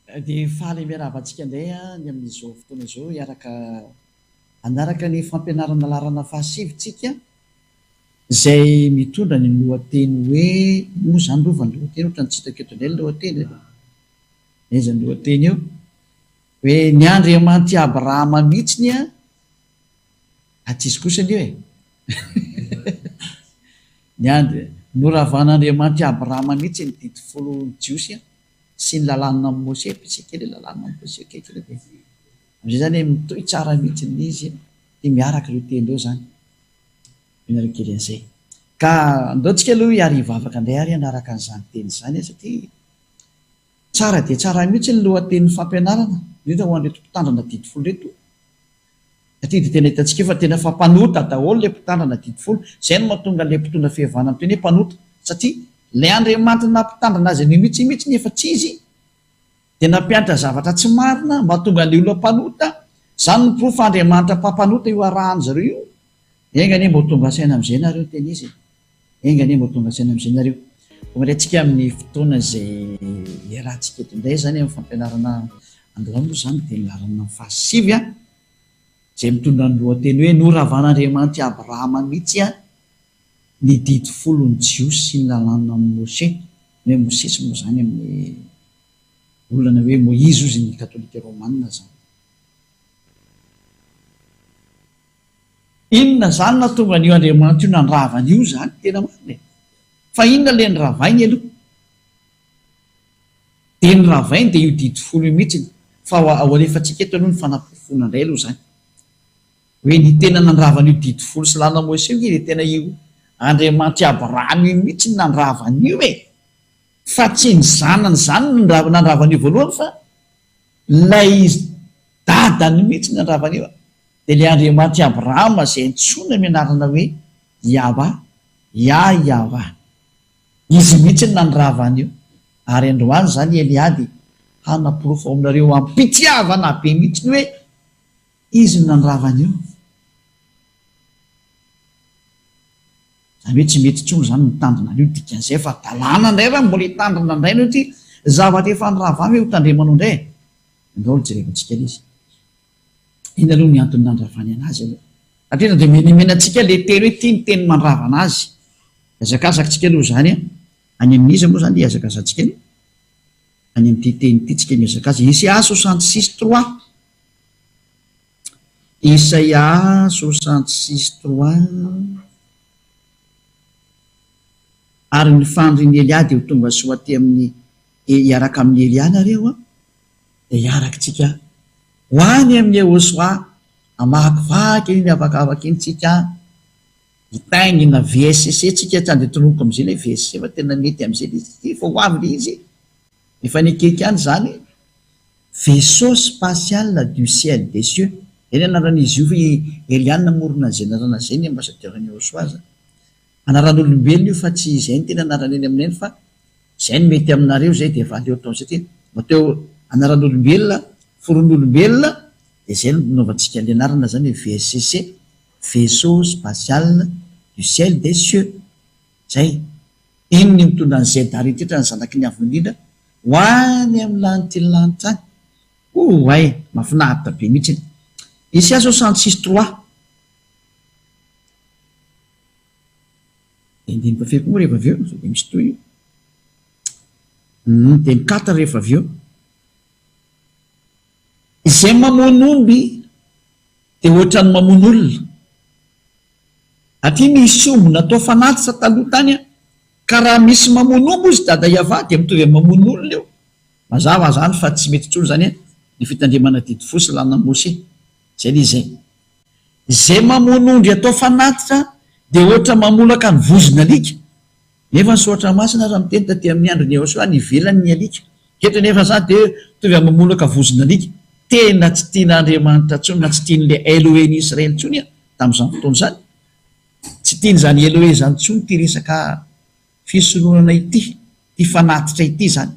Dia faly miarahaba antsika indray ny amin'izao fotoana izao hiaraka hanaraka ny fampianarana laharana fahasivy tsika izay mitondra ny lohateny hoe inona moa izany rova ny lohateny ohatran'ny tsy hitako eto indray ny lohateny e! Aiza ny lohateny eo? Hoe ny Andriamanitr'i Abrahama mihitsiny an, ah tsisy kosa anie e! Ny Andri, noravan'Andriamanitr'i Abrahama mihitsy ny didy folon'ny Jiosy an, sy ny lalàna amin'i Mosè, betsaka kely lalàna amin'i Mosè akaiky ireo dia amin'izay izany hoe mitohy tsara mihitsy ny izy dia miaraka ireo teny ireo izany. Miaraka kely an'izay. Ka andao tsika aloha hiary hivavaka indray ary hanaraka an'izany teny izany satria tsara dia tsara mihitsy ny lohatenin'ny fampianarana, indrindra ho an'ireto mpitandrina didy folo ireto. Satria dia tena hitantsika eo fa tena efa mpanota daholo ilay mpitandrina didy folo. Izay no mahatonga ilay mpitondra fihavanana miteny hoe mpanota. Satria ilay Andriamanitra nampitandrina azy an'io mihitsy mihitsy nefa tsy izy dia nampianatra zavatra tsy marina mahatonga an'ilay olona mpanota. Izany no porofo fa Andriamanitra mpampanota io arahan-dry zareo io. Enga anie mba ho tonga saina amin'izay nareo tena izy e. Enga anie mba ho tonga saina amin'izay nareo. Vao mandray amin'ny fotoana izay iarahantsika eto indray izany amin'ny fampianarana androany moa izany dia ny laharana fahasivy an, izay mitondra ny lohateny hoe Noravan'Andriamanitra i Abrahama mihitsy an, ny didy folon'ny Jiosy sy ny lalànan'i Moshe, ny hoe Mosesy moa izany amin'ny olona na hoe Moizy hozy ny katolika romana izany. Inona izany nahatonga an'io Andriamanitra io nandrava an'io izany? Tena marina e! Fa inona ilay noravainy aloha? Dia ny ravainy dia io didy folo io mihitsy. Fa ho alefantsika eto aloha ny fanaporofoana indray aloha izany. Hoe ny tena nandrava an'io didy folo sy lalana Moisés io dia tena io Andriamanitr'i Abrahama io mihitsy no nandrava an'io e! Fa tsy ny zanany izany no nandrava an'io voalohany fa ilay dadany mihitsy no nandrava an'io. Dia ilay Andriamanitr'i Abrahama izay antsoina amin'ny anarana hoe Yahwah, Yah Yahwah. Izy mihitsy no nandrava an'io. Ary androany izany i Elia dia hanaporofo ao aminareo am-pitiavana be mihitsy ny hoe izy no nandrava an'io. Izany hoe tsy mety intsony izany mitandrina an'io, dikan'izay fa hadalana indray raha mbola hitandrina indray anao ity zavatra efa noravana hoe hotandremanao indray e. Andao aloha jerevantsika ilay izy. Inona aloha ny antony nandravany anazy aloha? Hatreto dia menimena antsika ilay teny hoe ity ny teny mandrava anazy. Hazakazaka tsika aloha izany an. Any amin'iza moa izany hihazakazantsika aloha? Any amin'ity teny ity tsika mihazakaza. Isaia 66 trois. Isaia 66 trois. Ary ny fandrin'i Elia dia ho tonga soa aty amin'ny hiaraka amin'i Elia nareo an. Dia hiaraka tsika ho any amin'i Yehosua hamakivaky iny habakabaka iny tsika hitaingina VSCC tsika tsy andeha tononiko amizay ilay VSC fa tena mety amizay ilay izy ity fa ho avy ilay izy efa nekeko ihany izany vaisseau spatial du ciel des cieux zay ny anaran'izy io fa i Eliane namorona an'izay anarana izay ny ambassadeur an'i Yehosua zany Anaran'olombelona io fa tsy izay no tena anarany eny aminay fa izay no mety aminareo izay dia efa aleo atao satria matoa anaran'olombelona foron'olombelona dia izay no nanaovantsika an'ilay anarana izany hoe VSCC Vaisseau Spatial du Ciel des Cieux izay iny ny mitondra an'i ZRT ny zanaky ny Avo Indrindra ho any amin'ny lanitry ny lanitra any Oay! Mahafinaritra be mihitsy. Isaia 66 trois. Dia andininy fahafiry koa moa rehefa avy eo? Sao dia misy tohiny. Hum, dia ny quatre rehefa avy eo. Izay mamono omby dia ohatran'ny mamono olona. Aty misy omby natao fanatitra taloha tany an, ka raha misy mamono omby hozy dada Yavah dia mitovy amin'ny mamono olona io. Mazava izany fa tsy mety intsony izany ny fitandremana didy fo sy lalàn'i Moshe. Izay ilay izy. Izay mamono ondry atao fanatitra dia ohatra mamolaka ny vozon'alika. Nefa ny Soratra Masina aza miteny taty amin'ny andron'i Yehosua ny ivelany ny alika. Eto anefa izany dia mitovy amin'ny mamolaka vozon'alika. Tena tsy tian'Andriamanitra intsony na tsy tian'ilay Elohen'i Israely intsony tamin'izany fotoana izany. Tsy tian'izany Elohe izany intsony ity resaka fisoronana ity, ity fanatitra ity izany.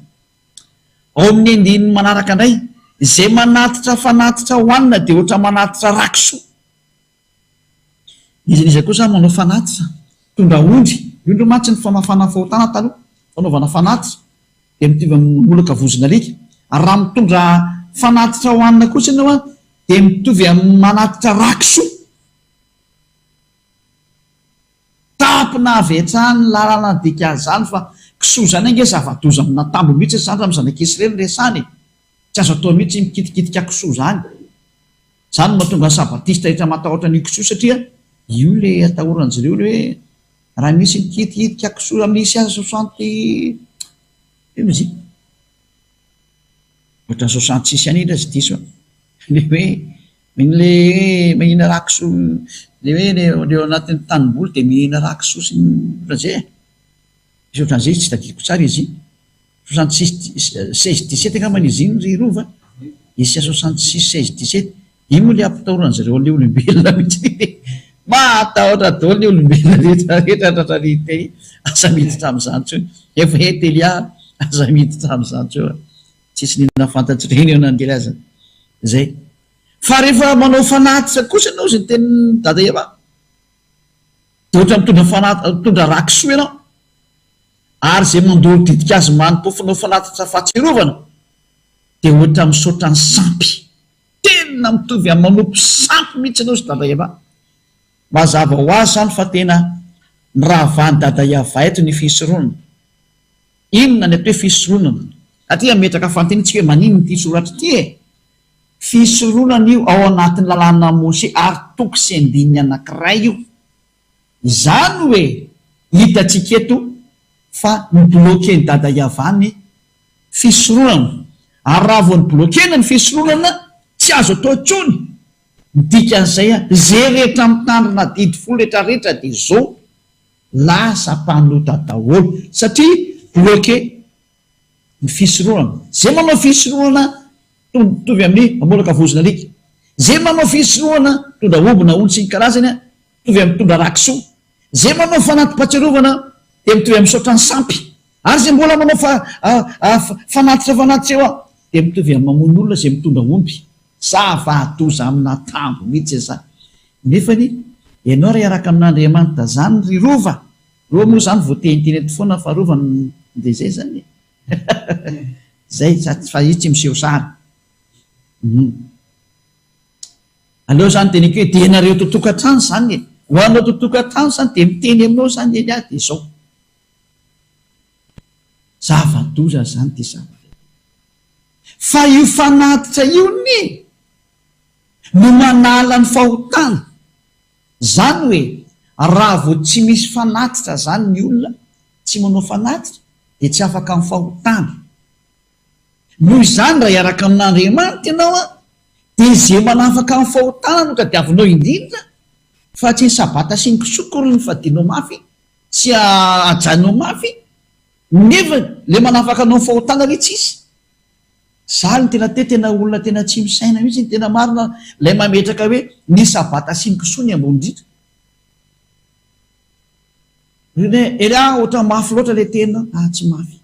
Ao amin'ny andininy manaraka indray, izay manatitra fanatitra hohanina dia ohatra manatitra ra-kisoa. N'iza n'iza kosa manao fanatitra, mitondra ondry, io ndry mantsy ny famafana fahotana taloha, fanaovana fanatitra, dia mitovy amin'ny mamolaka vozon'alika. Ary raha mitondra fanatitra hohanina kosa ianao an, dia mitovy amin'ny manatitra rà kisoa. Tampina avy hatrany ny lalana ny dikan'izany fa kisoa izany ange zava-doza amin'atambo mihitsy izany raha amin'ny zanak'Israely no resahana e! Tsy azo atao mihitsy mikitikitika kisoa izany. Izany no mahatonga ny sabatista rehetra matahotra an'io kisoa satria io ilay atahoran-dry zareo ilay hoe raha misy mikitikitika kisoa misy aza soixante ino izy iny? Ohatran'ny 66 ihany iny raha tsy diso aho. Ilay hoe ilay hoe mahina rà kisoa ilay hoe ilay ao anatin'ny tanimboly dia mihina rà kisoa sy ny ohatran'izay e. Misy ohatran'izay izy tsy tadidiko tsara izy iny. 66 16 17 angambany izy iny ry Rova a. Isa 66 16 17. Iny moa ilay ampitahoran-dry zareo an'ilay olombelona mihitsy iny e. Mahatahotra daholo ny olombelona rehetra rehetra tratran'ny teny. Aza miditra amin'izany intsony. Efa ety Elia, aza miditra amin'izany intsony fa tsisy n'inona fantatr'ireny eo na ny kely aza. Izay. Fa rehefa manao fanatitra kosa ianao izay tenin'i Dada Eva, dia ohatran'ny mitondra fanatitra, mitondra rà kisoa ianao. Ary izay mandoro ditin-kazo manim-pofona ho fanatitra fahatsiarovana dia ohatran'ny misaotra ny sampy. Tena mitovy amin'ny manompo sampy mihitsy ianao ry Dada Yavah. Mazava ho azy izany fa tena nirahavahan'i Dada Yavah eto ny fisoronana. Inona ny atao hoe fisoronana? Aty hametraka fanontaniana tsika hoe maninona ity soratra ity e? Fisoronana io ao anatin'ny lalàna Mose ary toko sy andininy anankiray io. Izany hoe hitantsika eto fa ni-bloquer-n'i Dada Yavah ny fisoronana. Ary raha vao ni-bloquer-na ny fisoronana, tsy azo atao intsony. Ny dikan'izay, ze rehetra mitandrina didy folo retraretra dia zo lasa mpanota daholo. Satria bloquer ny fisoronana. Ze manao fisoronana mitovy amin'ny mamolaka vozon'alika. Ze manao fisoronana mitondra omby na ondry sy ny karazany mitovy amin'ny mitondra rà kisoa. Ze manao fanati-pahatsiarovana dia mitovy amin'ny misaotra ny sampy. Ary ze mbola manao fanatitra fanatitra eo dia mitovy amin'ny mamono olona ze mitondra omby. Zava-doza amin'atambo mihitsy izany. Nefany ianao raha hiaraka amin'Andriamanitra zany ry Rova, Rova moa zany voateniteny eto foana fa Rova no dia zay zany e. Zay fa izy tsy miseho sary. Aleo zany teniko hoe dia nareo eto tokantrano zany e. Ho anao eto tokantrano zany dia miteny aminao zany Elia dia zao. Zava-doza zany ity zavatra ity. Fa io fanatitra io anie no manala ny fahotana. Zany hoe raha vao tsy misy fanatitra zany ny olona tsy manao fanatitra dia tsy afaka amin'ny fahotana. Noho izany raha hiaraka amin'Andriamanitra ianao an, dia izay manafaka amin'ny fahotana no tadiavinao indrindra fa tsy ny sabata sy ny kisoa akory no fadianao mafy sy hajainao mafy nefa le manafaka anao amin'ny fahotana re tsisy. Za no tena te tena olona tena tsy misaina mihitsy ny tena marina lay mametraka hoe ny sabata sy ny kisoa ny ambony indrindra. Rene, Elia ohatran'ny mafy loatra le tena, ah tsy mafy.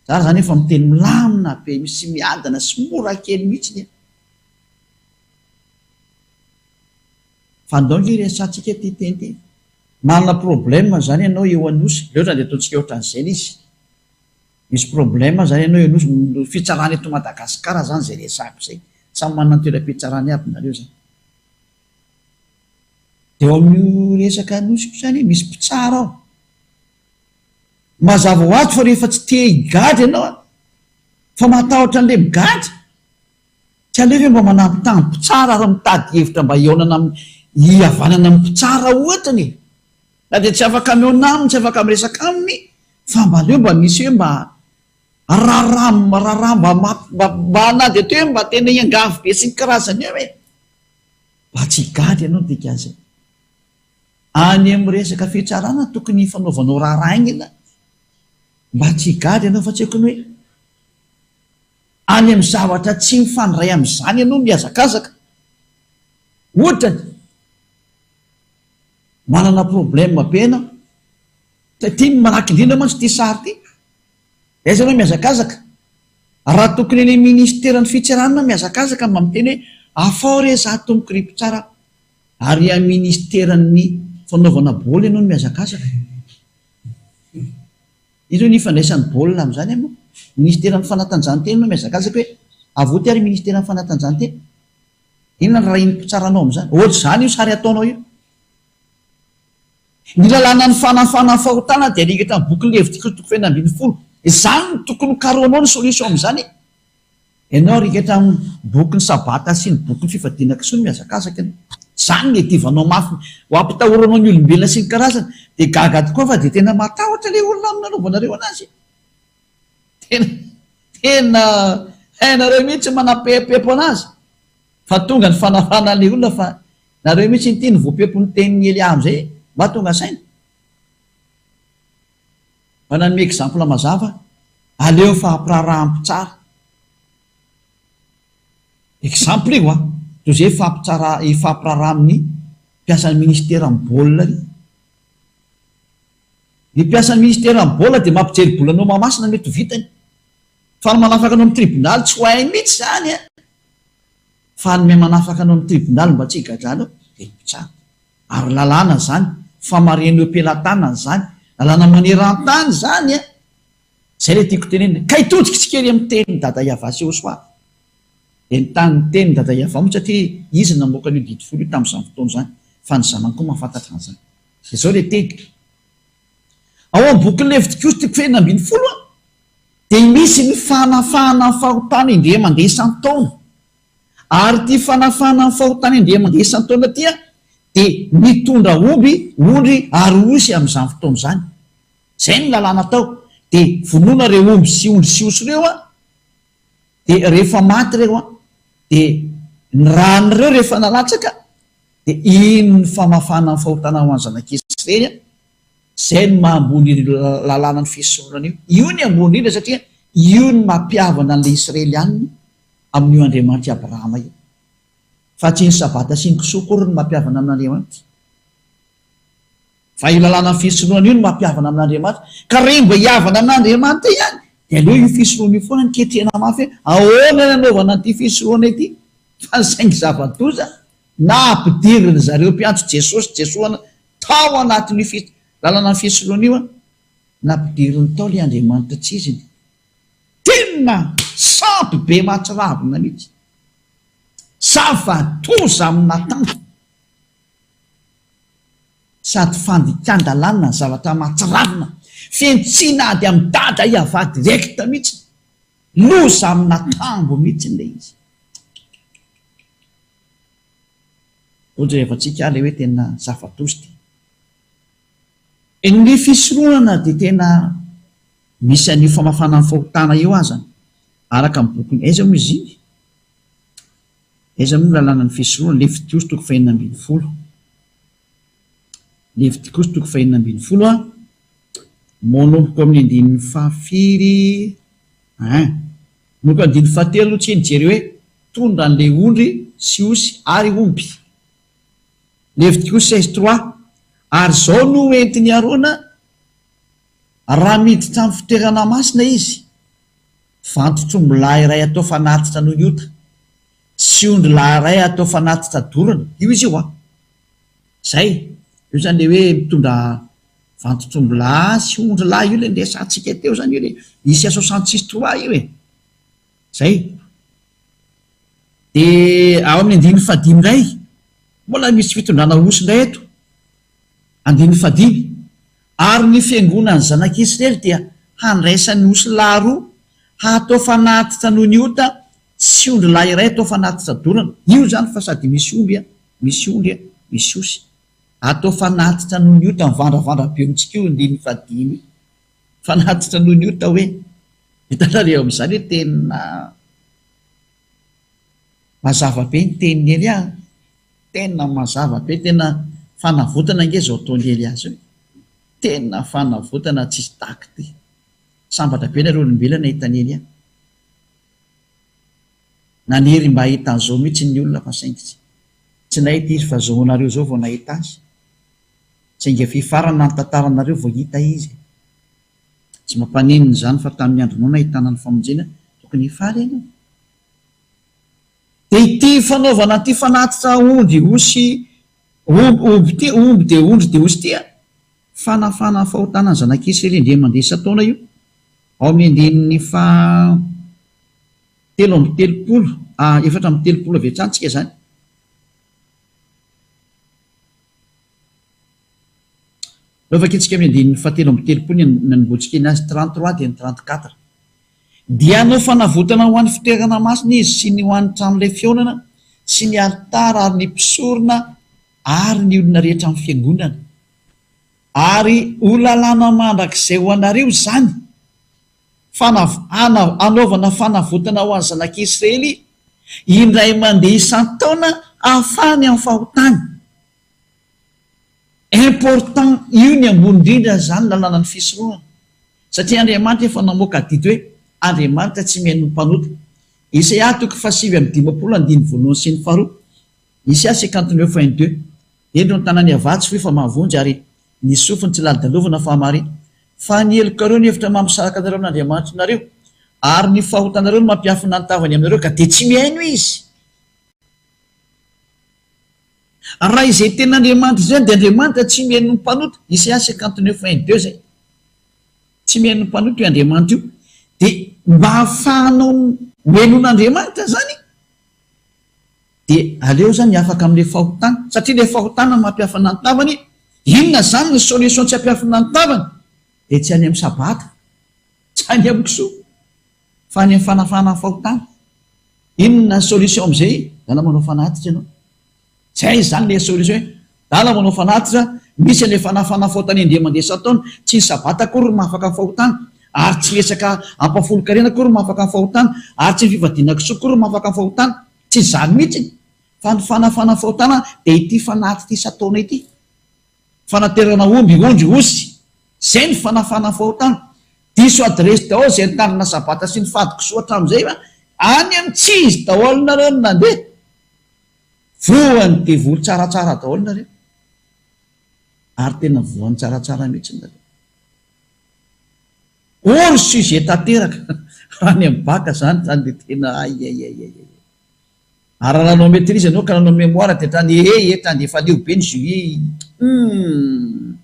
Za zany efa miteny milamina be sy miadana sy mora kely mihitsy ny Fa andao nge resahantsika ity teny ity. Manana problème zany ianao eo Anosy, le ohatrany de ataontsika ohatran'izay le izy. Misy problème zany ianao eo Anosy, fitsarana eto Madagascar zany zay resahako zay. Samy manana ny toeram-pitsarany aby nareo zany. De eo amin'io resaka Anosy io zany misy mpitsara ao. Mazava ho azy fa rehefa tsy te higadra ianao an, fa matahotra an'ilay migadra, tsy aleo ve mba manambitamby mpitsara ary mitady hevitra mba hihaonana amin'ny, hihavanana amin'ny mpitsara ohatrany e! Na dia tsy afaka mihaona aminy, tsy afaka miresaka aminy, fa mba aleo mba misy hoe mba raharaha, raharaha mba mba mba na dia atao hoe mba tena hiangavy be sy ny karazany eo e! Mba tsy higadra ianao ny dikan'izay. Any amin'ny resaka fitsarana tokony hifanaovanao raharaha haingana mba tsy higadra ianao fa tsy haiko ny hoe any amin'ny zavatra tsy mifandray amin'izany ianao mihazakazaka. Ohatra, manana problème be ianao, ity no maraky indrindra mantsy ity sary ity, aiza ianao mihazakazaka? Raha tokony any amin'ny ministeran'ny fitsarana mihazakazaka mba miteny hoe afao re za tompoko ry mpitsara Ary any ministeran'ny fanaovana baolina ianao no mihazakazaka. Iza no ifandraisan'ny baolina amin'izany ianao? Ministeran'ny fanatanjahantena ianao mihazakazaka hoe avoty ary ministeran'ny fanatanjahantena. Inona ny rahin'ny mpitsara anao amin'izany? Ohatr'izany io sary ataonao io. Ny lalànan'ny fanafana ny fahotana dia alika amin'ny bokin'ny Levitikosy toko fahenina 16. Izany no tokony ho karohanao ny solution amin'izany e. Ianao rikatra amin'ny bokin'ny Sabata sy ny bokin'ny fifadiana kisoa no mihazakazaka ianao. Izany no iadivanao mafy ho ampitahoranao ny olombelona sy ny karazany. Dia gaga tokoa fa dia tena matahotra ilay olona amin'ny nanaovanareo anazy e. Tena, tena hainareo mihitsy ny manampepopepo anazy. Fa tonga ny fanafana an'ilay olona fa nareo mihitsy ity no voapepo ny tenin'i Elia amin'izay e. Mba tonga saina. Mba nanome exemple mazava, aleo fampiraharaha mpitsara. Exemple io an, toy izay hifampitsara hifampiraharaha amin'ny mpiasan'ny ministeran'ny baolina ry. Ny mpiasan'ny ministeran'ny baolina dia mampijery bola anao Mahamasina mety ho vitany. Fa ny manafaka anao amin'ny tribonaly tsy ho hainy mihitsy izany an. Fa ny manafaka anao amin'ny tribonaly mba tsy higadranao dia ny mpitsara. Ary lalàna izany, famarihana eo am-pelatanana izany, lalàna maneran-tany izany an! Izay ilay tiako tenenina. Ka hitodika isika ery amin'ny tenin'i Dada Yavah sy Yehosua. Dia ny tany ny tenin'i Dada Yavah moa satria izy no namoaka an'io didy folo io tamin'izany fotoana izany, fa ny zanany koa mahafantatra an'izany. Dia izao ilay teny. Ao amin'ny bokin'ny Levitikosy toko fahenina 16 an, dia misy ny fanafahana ny fahotana indray mandeha isan-taona. Ary ity fanafahana ny fahotana indray mandeha isan-taona ity dia mitondra omby, ondry ary osy amin'izany fotoana izany. Izay no lalàna atao. Dia vonoina ireo omby sy ondry sy osy ireo dia rehefa maty ireo dia ny ràn'ireo rehefa nalatsaka dia iny ny famafana ny fahotana ho an'ny zanak'Israely. Izay no maha ambony io lalànan'ny fisoronana io. Io ny ambony indrindra satria io no mampihavana an'ilay Israelianina amin'io Andriamanitr'i Abrahama io. Fa tsy ny Sabata sy ny kisoa akory no mampihavana amin'Andriamanitra. Fa io lalànan'ny fisoronana io no mampihavana amin'Andriamanitra. Ka raha mba hihavana amin'Andriamanitra ihany, dia aleo io fisoronana io foana no ketrehina mafy hoe ahoana ny hanaovana an'ity fisoronana ity. Fa saingy zava-doza, na ampidirin'ny zareo mpiantso Jesosy Jesoa tao anatin'io fi, lalana ny fisoloana io an, nampidiriny tao ilay Andriamanitra tsy iziny. Tena sampy be mahatsiravina mihitsy. Zava-doza aminà tany. Sady fandikan-dalàna ny zavatra mahatsiravina. Fihantsiana ady amin'i Dada Iavah direct mihitsy. Loza aminà tambo mihitsy ilay izy. Ohatra rehefa tsika ilay hoe tena zava-doza ity. Ny fisoronana dia tena misy an'io famafana ny fahotana io azany, araka ny bokin'i aiza moa izy iny? Aiza moa ny lalànan'ny fisoronana? Levitikosy toko fahenina 16. Levitikosy toko fahenina 16 an, manomboka amin'ny andininy fahafiry ein. Manomboka andininy fahatelo aloha tsika nijery hoe tondra an'ilay ondry sy osy ary omby. Levitikosy 16 trois, Ary izao no ho entin'i Arona raha miditra amin'ny fitoerana masina izy, vantotr'ombilahy iray atao fanatitra noho ny ota, sy ondrilahy iray atao fanatitra dorana. Io izy io an! Izay. Io izany ilay hoe mitondra vantotr'ombilahy sy ondrilahy io ilay niresahantsika teo izany io ilay Isa 66 trois io e! Izay. Dia ao amin'ny andininy fahadimy indray, mbola misy fitondrana osy indray eto. Andininy fahadimy, Ary ny fiangonan'ny zanak'Israely dia handraisany osilahy roa hatao fanatitra noho ny ota sy ondrilahy iray atao fanatitra dorana. Io izany fa sady misy omby, misy ondry, misy osy. Atao fanatitra noho ny ota, mivandravandra be amintsika io andininy fahadimy io. Fanatitra noho ny ota hoe. Hitanareo amin'izany hoe tena mazava be ny tenin'i Elia an! Tena mazava be, tena fanavotana ange izao ataon'i Elia izao e! Tena fanavotana tsisy tahaka ity. Sambatra be nareo olombelona nahita an'i Elia. Naniry mba hahita an'izao mihitsy ny olona fa saingy tsy nahita izy fa izao nareo izao vao nahita azy. Saingy efa hifarana ny tantaranareo vao hita izy e! Tsy mampaninona izany fa tamin'ny andronao nahitana ny famonjena, tokony hifaly ianao. Dia ity fanaovana an'ity fanatitra ondry, osy, omby, omby ity, omby dia ondry dia osy ity an! Fanafana ny fahotana ny zanak'Israely indray mandeha isan-taona io. Ao amin'ny andininy faha 33, 34 avy hatrany tsika izany. Aleo vakintsika amin'ny andininy faha 33 ny nanombohantsika iny azy, 33 dia ny 34. Dia hanao fanavotana ho an'ny fitoerana masina izy sy ny ho an'ny tranolay fihaonana sy ny alitara ary ny mpisorona ary ny olona rehetra amin'ny fiangonana. Ary ho lalàna mandrakizay ho anareo izany, fanav, ana, hanaovana fanavotana ho an'ny zanak'Israely indray mandeha isan-taona hahafahany amin'ny fahotany. Important, io ny ambony indrindra izany lalànan'ny fisorohana. Satria Andriamanitra efa namoaka adidy hoe Andriamanitra tsy mihaino ny mpanota. Isaia toko faha-59 andininy voalohany sy ny faharoa, Isaia 59 un deux. Indro ny tanany havia tsy fohy fa mahavonjy ary ny sofiny tsy lalodalovana fa hamare. Fa ny helokareo no hevitra mampisaraka anareo amin'Andriamanitrinareo, ary ny fahotanareo no mampiafina ny tavany aminareo ka dia tsy mihaino Izy. Raha izay tenin'Andriamanitra izay dia Andriamanitra tsy mihaino ny mpanota, Isaia 59 un deux izay. Tsy mihaino ny mpanota io Andriamanitra io. Dia mba hahafahanao mihainoan'Andriamanitra izany Dia aleo zany afaka amin'ilay fahotana, satria ilay fahotana mampiafina ny tavany, inona zany ny solution tsy hampiafina ny tavany? Dia tsy any amin'ny sabata, tsy any amin'ny kisoa, fa any amin'ny fanafahana ny fahotana. Inona ny solution amin'izay? Dala manao fanatitra ianao. Zay zany ilay solution hoe, dala manao fanatitra, misy an'ilay fanafahana fahotana indray mandeha isan-taona, tsy ny sabata akory no mahafaka ny fahotana, ary tsy resaka ampahafolon-karena akory no mahafaka ny fahotana, ary tsy ny fivadiana kisoa akory no mahafaka ny fahotana. Tsy izany mihitsy, fa ny fanafana fahotana dia ity fanatitra isan-taona ity. Fanaterana omby, ondry, osy. Izay ny fanafana fahotana. Diso adiresy daholo izay nitandrina sabata sy nifady kisoa hatramin'izay fa any amin'ny tsy izy daholo nareo no nandeha. Voan'ny devoly tsaratsara daholo nareo. Ary tena voan'ny tsaratsara mihitsy nareo. Hors sujet tanteraka raha ny amin'ny bac zany zany dia tena aiaiaiaiai. Ary raha nanao maitrise ianao ka nanao mémoire dia hatrany ee hatrany dia efa leo be ny jury humm.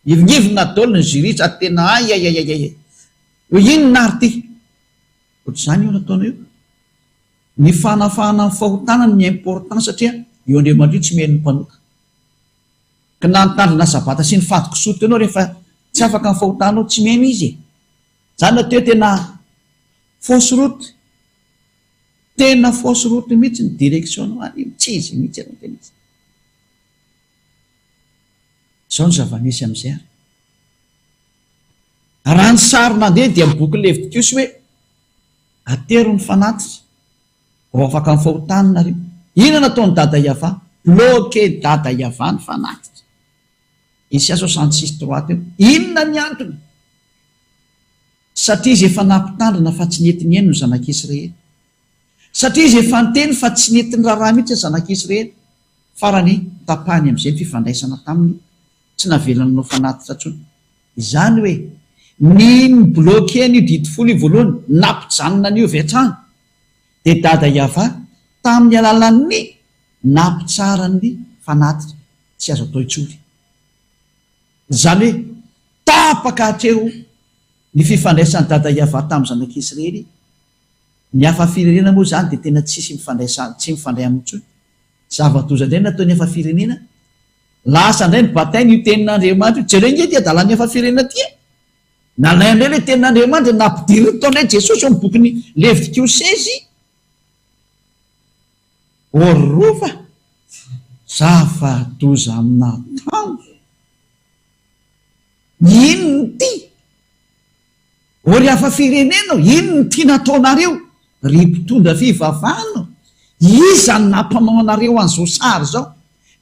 Mihivingivina daholo ny jury sady tena aiaiaiaiai. Hoe inona ary ity? Ohatr'izany io nataonao io. Ny fanafahana ny fahotana ny important satria io Andriamanitra io tsy mihaino ny mpanota. Ka na nitandrina sabata sy nifady kisoa teo enao rehefa tsy afaka ny fahotanao tsy mihaino izy e! Zany atao hoe tena fausse route, tena fausse route mihitsy ny direction nao any, tsy izy mihitsy ianao tena izy. Zao ny zava-misy amin'izay ary. Raha ny sary nandeha dia ny boky Levitikosy hoe atero ny fanatitra. Vao afaka ny fahotany nareo. Inona nataon'i Dada Yavah? Bloqué Dada Yavah ny fanatitra. Isaia 66 trois teo. Inona ny antony? Satria izy efa nampitandrina fa tsy nety nihaino ny zanak'Israely. Satria izy efa niteny fa tsy nety niraharaha mihitsy ny zanak'Israely. Farany, notapahiny amin'izay ny fifandraisana taminy, tsy navelany nanao fanatitra intsony. Izany hoe, ny ni-bloquer an'io didy folo io voalohany, nampijanona an'io avy hatrany. Dia Dada Yavah tamin'ny alalan'ny nampitsara ny fanatitra tsy azo atao intsony. Izany hoe tapaka hatreo ny fifandraisan'i Dada Yavah tamin'ny zanak'Israely, ny hafa firenena moa izany dia tena tsisy mifandraisa tsy mifandray aminy intsony. Zava-doza indray ny nataon'ny hafa firenena, lasa indray ny batainy io tenin'Andriamanitra io, jereo ange ity adalan'ny hafa firenena ity e! Nalainy indray ilay tenin'Andriamanitra, nampidiriny tao indray Jesosy ao amin'ny bokin'ny Levitikosy. Orova, zava-doza natao. Inona ity? Ô ry hafa firenena ô, inona ity nataonareo? Ry mpitondra fivavahana ô, iza no nampanao anareo an'izao sary izao?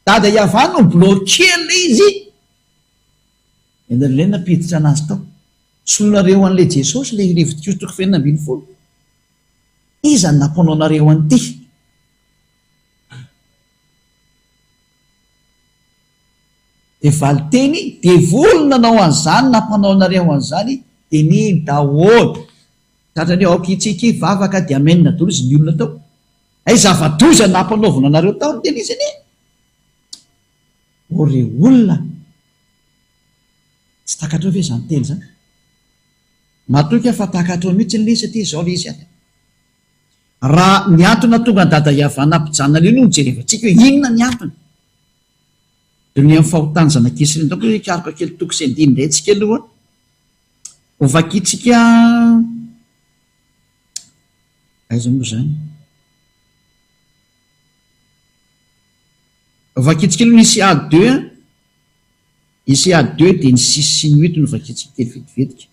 Dada Yavah no bloquer ilay izy. Ianareo indray nampiditra anazy tao. Solonareo an'ilay Jesosy ilay Levitikosy toko fahenina 16. Iza no nampanao anareo an'ity? Dia valinteny, devoly nanao an'izany, nampanao anareo an'izany, dia nino daholo. Tratran'ny hoe aoka itsika hivavaka dia amen daholo izy ny olona tao. Hay zava-doza nampanaovina anareo tao ny tena izy anie. O re olona! Tsy takatrao ve izany teny izany? Matoky aho fa takatrao mihitsy ilay izy satria izao ilay izy ary. Raha ny antony nahatonga an'i Dada Yavana hampijanona an'io no jerevantsika hoe inona ny antony. Dia ny amin'ny fahotan'ny zanak'Israely. Donc hikaroka kely toko sy andininy indray tsika aloha. Ho vakintsika aiza moa izany? Ho vakintsika aloha ny ICA deux. ICA deux dia ny six sy ny huit no vakintsika kely vetivetika.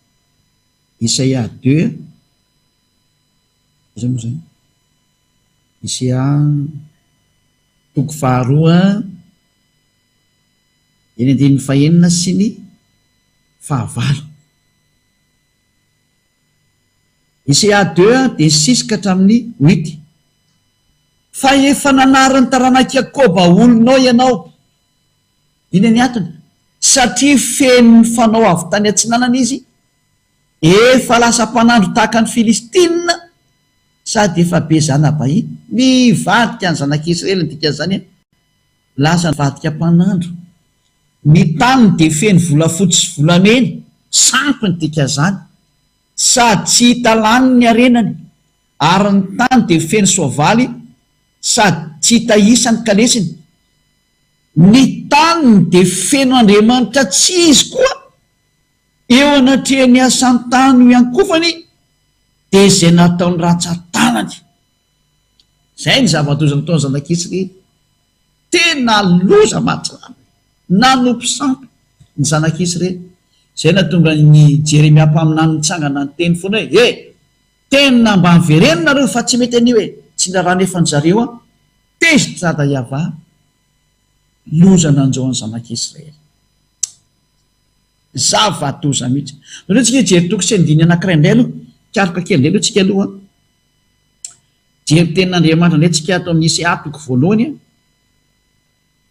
ICA deux. Aiza moa izany? ICA toko faharoa eny andininy fahenina sy ny fahavalo. ICA deux dia six ka hatramin'ny huit. Fa efa nanary ny taranak'i Jakoba olonao ianao. Inona ny antony? Satria feno ny fanao avy tany atsinanana izy, efa lasa mpanandro tahaka ny Filistina, sady efa be zana-bahiny. Nivadika ny zanak'Israely ny dikan'izany hoe lasa nivadika mpanandro. Ny taniny dia feno volafotsy sy volamena, sampy ny dikan'izany, sady tsy hita lany ny harenany, ary ny tany dia feno soavaly sady tsy hita isa ny kalesiny. Ny taniny dia feno andriamanitra tsy izy koa, eo anatrehan'ny asan-tany ho iankofany dia izay nataony rantsan-tanany. Izay ny zava-doza nataon'ny zanak'Israely. Tena loza mahatsiravina. Nanompo sampy ny zanak'Israely. Izay nahatonga an'i Jeremia mpaminany nitsangana niteny foana hoe, He! Tena mba mivereno nareo fa tsy mety an'io e! Tsy niraharaha nefa zareo an! Tezitra Dada Yavah, loza nanjo an'ny zanak'Israely. Zava-doza mihitsy. Aleo tsika hijery toko sy andininy anankiray indray aloha. Hikaroka kely indray aloha tsika aloha. Hijery tenin'Andriamanitra indray tsika ato amin'ny ICA toko voalohany.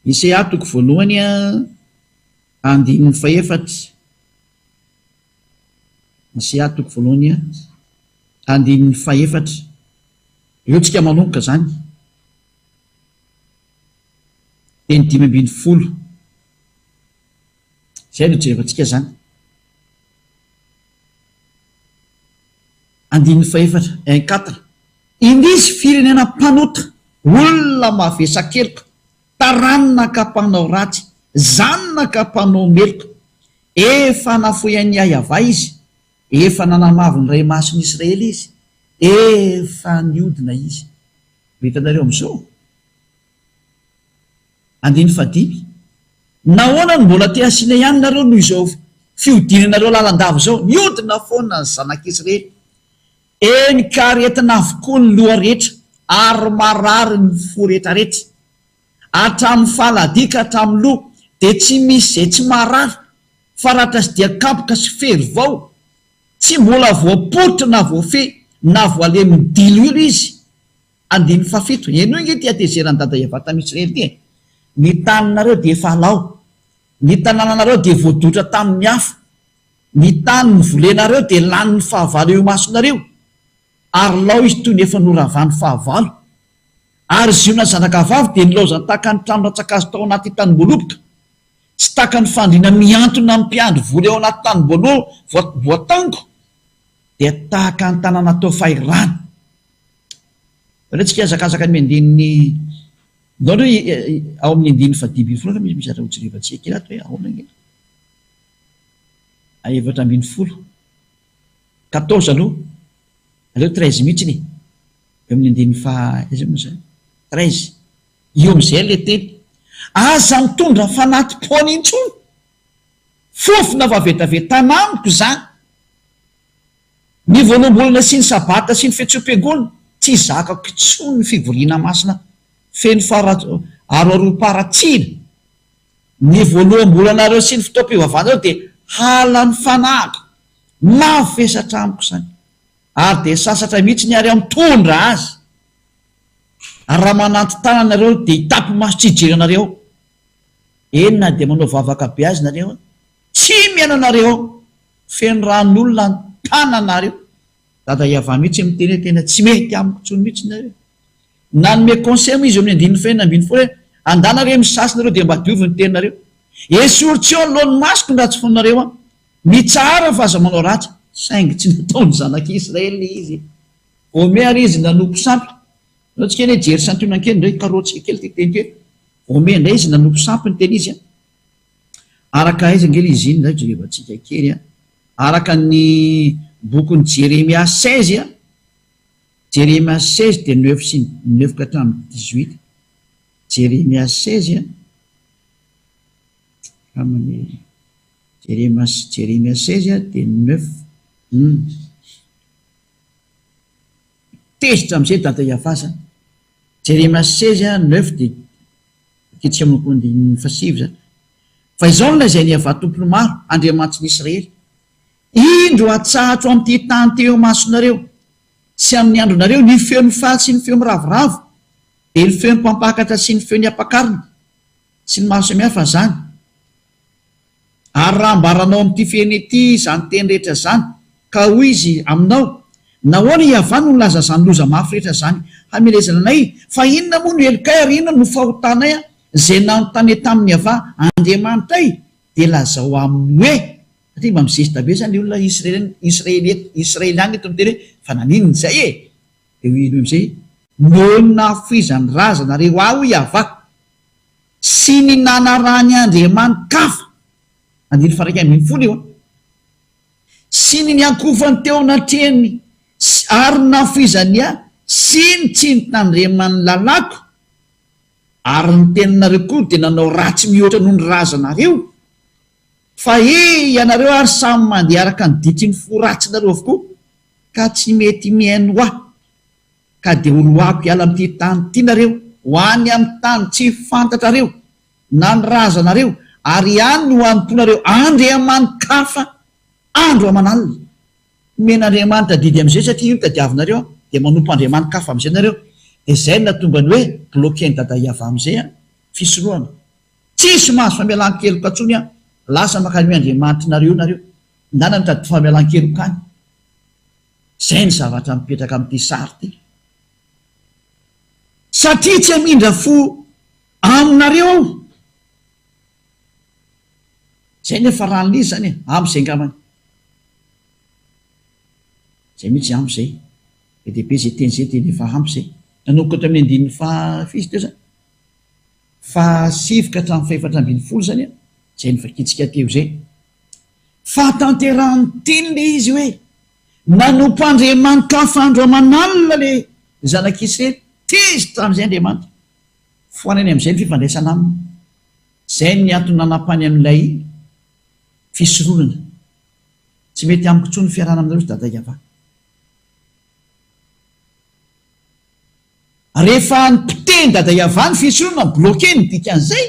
ICA toko voalohany andininy fahefatra. ICA toko voalohany andininy fahefatra. Eo tsika manomboka izany. Teny 15. Izay no jerevantsika izany. Andininy fahefatra, un quatre. Indrisy firenena mpanota, olona mavesa-keloka, taranaka mpanao ratsy, zanaka mpanao meloka. Efa nafoy an'i Yahvah izy, efa nanamavo ny Ray Masin'i Israely izy, efa niodina izy. Mba hitanareo amin'izao? Andininy fahadimy, Nahoana no mbola te hasiana ihany nareo noho izao fihodinanareo lalandava izao? Nihodina foana ny zanak'Israely. Eny ka aretina avokoa ny loha rehetra ary marary ny fo rehetrarehetra. Hatramin'ny faladia ka hatramin'ny loha dia tsy misy izay tsy marary fa ratra sy dia kapoka sy fery vao. Tsy mbola voaporitra na voafehy na voalemin'ny diloilo izy. Andininy fahafito, Henoy ange ity hatezeran'i Dada Yavah tamin'i Israely ity e! Ny taninareo dia efa lao, ny tanànanareo dia voadotra tamin'ny afo, ny tany novolenareo dia lanin'ny fahavalo eo imasonareo, ary lao izy toy ny efa noravan'ny fahavalo. Ary Ziona zanakavavy dia nilaozany tahaka ny trano rantsankazo tao anaty tanimboaloboka, tsy tahaka ny fandriana mihantona amin'ny mpiandry voly ao anaty tanimboaloboka, dia tahaka ny tanàna tao fahirano. Aleo tsika hihazakazaka ny andininy Ndao aloha ao amin'ny andininy faha 15 aloha misy zavatra hojerevantsika kely ato hoe ahoana ange. 14. 14 aloha. Aleo 13 mihitsy e. Eo amin'ny andininy faha aiza moa izany? 13. Io amin'izay ilay teny. Aza mitondra fanati-poana intsony. Fofona fa vetaveta amiko izany. Ny voaloham-bolana sy ny Sabata sy ny fiantsoam-piangonana, tsy zakako intsony ny fivoriana masina feno aroaroam-paharatsiana. Ny voaloham-bolanareo sy ny fotoam-pivavahanareo dia halan'ny fanahiko, mavesatra amiko izany, ary dia sasatra mihitsy ny ary aho mitondra azy. Ary raha manantin-tanana nareo dia hitapi-maso tsy hijery anareo aho. Eny na dia manao vavaka be azy nareo, tsy mihaino anareo aho. Feno ran'olona ny tananareo. Dada Yavah mihitsy miteny hoe tena tsy mety amiko intsony mihitsy nareo. Nanome conseil moa izy eo amin'ny andininy faha 16 hoe andana re misasy nareo dia mba diovy ny tenanareo. Esory tsy eo anoloan'ny masoko ny ratsy fonareo an. Mitsahara fa aza manao ratsy. Saingy tsy nataon'ny zanak'Israely ilay izy. Vao may ary izy nanompo sampy. Anao tsika anie hijery santionany kely indray, karohantsika kely ity teny ity hoe vao may indray izy nanompo sampy ny teny izy an. Araka aiza ange ilay izy iny indray jerevantsika kely an. Araka ny bokin'i Jeremia 16 an, Jeremia 16 dia neuf sy neuf ka hatramin'ny 18. Jeremia 16 an, amin'ny Jeremia Jeremia 16 dia neuf hum. Tezitra amin'izay Dada Iavaza. Jeremia 16 neuf dia akitsika amin'ny andininy fahasivy izany. Fa izao no lazain'i Iavah Tompon'ny maro, Andriamanitry ny Israely, Indro hatsahatro amin'ity tany ity eo imasonareo sy amin'ny andronareo ny feon'ny faly sy ny feo miravoravo, dia ny feon'ny mpampakatra sy ny feon'ny ampakarina, sy ny maro samihafa izany. Ary raha ambaranao amin'ity firenena ity izany teny rehetra izany, ka hoy izy aminao, Nahoana i Yavah no nilaza izany loza mafy rehetra izany hamelezana anay? Fa inona moa no helokay ary inona no fahotanay izay nanontania tamin'i Yavah Andriamanitray? Dia lazao aminy hoe, satria mba mizesta be izany ilay olona Israely, Israeliana eto miteny hoe, fa naninona izay e? Dia hoy izy amin'izay, Noho ny nahafoizan'ny razanareo ahy, hoy Yavah, sy ny nanarahany andriamani-kafa, andininy faha-11 io an, sy ny niankofany teo anatrehany ary ny nahafoizany ahy sy ny tsy nitandremany ny lalàko, ary ny teninareo koa dia nanao ratsy mihoatra noho ny razanareo, fa he ianareo ary samy mandeha araka ny ditry ny fo ratsinareo avokoa, ka tsy mety mihaino ahy. Ka dia horoahako hiala amin'ity tany ity nareo, ho any amin'ny tany tsy fantatrareo, na ny razanareo, ary any no hanompoanareo andriamani-kafa andro aman'alina. Omen'Andriamanitra didy amin'izay satria io no tadiavinareo an, dia manompo andriamani-kafa amin'izay nareo. Dia izay no nahatonga ny hoe bloquer-n'i Dada Iavah amin'izay an, fisorohana. Tsisy mahazo famelan-keloka intsony an, lasa mankany io andriamanitrinareo io nareo, ndana mitady famelan-keloka any. Izay ny zavatra mipetraka amin'ity sary ity. Satria tsy hamindra fo aminareo aho. Izay ny hafaran'ilay izy izany e, ampy izay angambany. Izay mihitsy ampy izay. Be dia be izay teny izay dia efa ampy izay. Nanomboka teo amin'ny andininy faha firy teo izany? Fahasivy ka hatramin'ny fahefatra ambinifolo izany an, izay novakintsika teo izay. Fahatanterahan'ny teny ilay izy hoe, Nanompo andriamani-kafa andro aman'alina ilay zanak'Israely. Tezitra tamin'izay Andriamanitra. Foanany amin'izay ny fifandraisana aminy. Izay ny antony nanapany an'ilay fisoronana. Tsy mety amiko intsony ny fiarahana aminareo ry Dada Yavah. Rehefa nipotehiny Dada Yavah ny fisoronana, bloqué ny dikan'izay,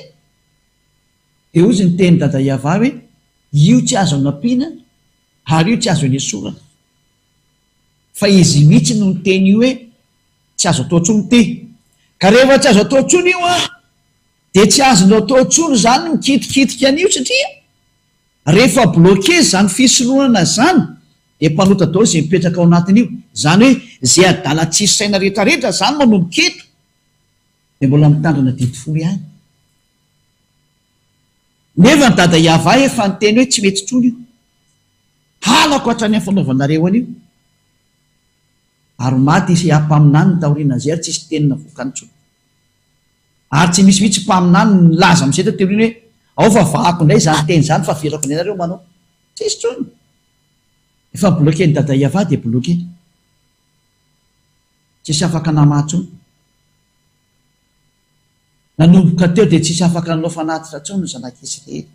Dia hozy ny tenin'i Dada Yavah hoe, Io tsy azo anampiana ary io tsy azo anesorana. Fa izy mihitsy no niteny io hoe tsy azo atao intsony ity. Ka rehefa tsy azo atao intsony io an, dia tsy azonao atao intsony izany ny mikitikitika an'io satria rehefa bloqué izany fisorohana izany dia mpanota daholo izay mipetraka ao anatin'io. Izany hoe izay adala tsisy saina rehetrarehetra izany manomboka eto dia mbola mitandrina didy folo ihany. Nefa ny dada Yavah efa niteny hoe tsy mety intsony io. Halako hatrany amin'ny fanaovanareo an'io. Ary maty Isaia mpaminaniny taorianan'izay ary tsisy teny navoakany intsony. Ary tsy misy mihitsy mpaminany nilaza amin'izay taty aoriana hoe ao fa vahako indray izany teny izany fa avelako indray nareo manao. Tsisy intsony. Efa bloquer-n'i dada Yavah dia bloquer. Tsisy afaka namaha intsony. Nanomboka teo dia tsisy afaka nanao fanatitra intsony ny zanak'Israely.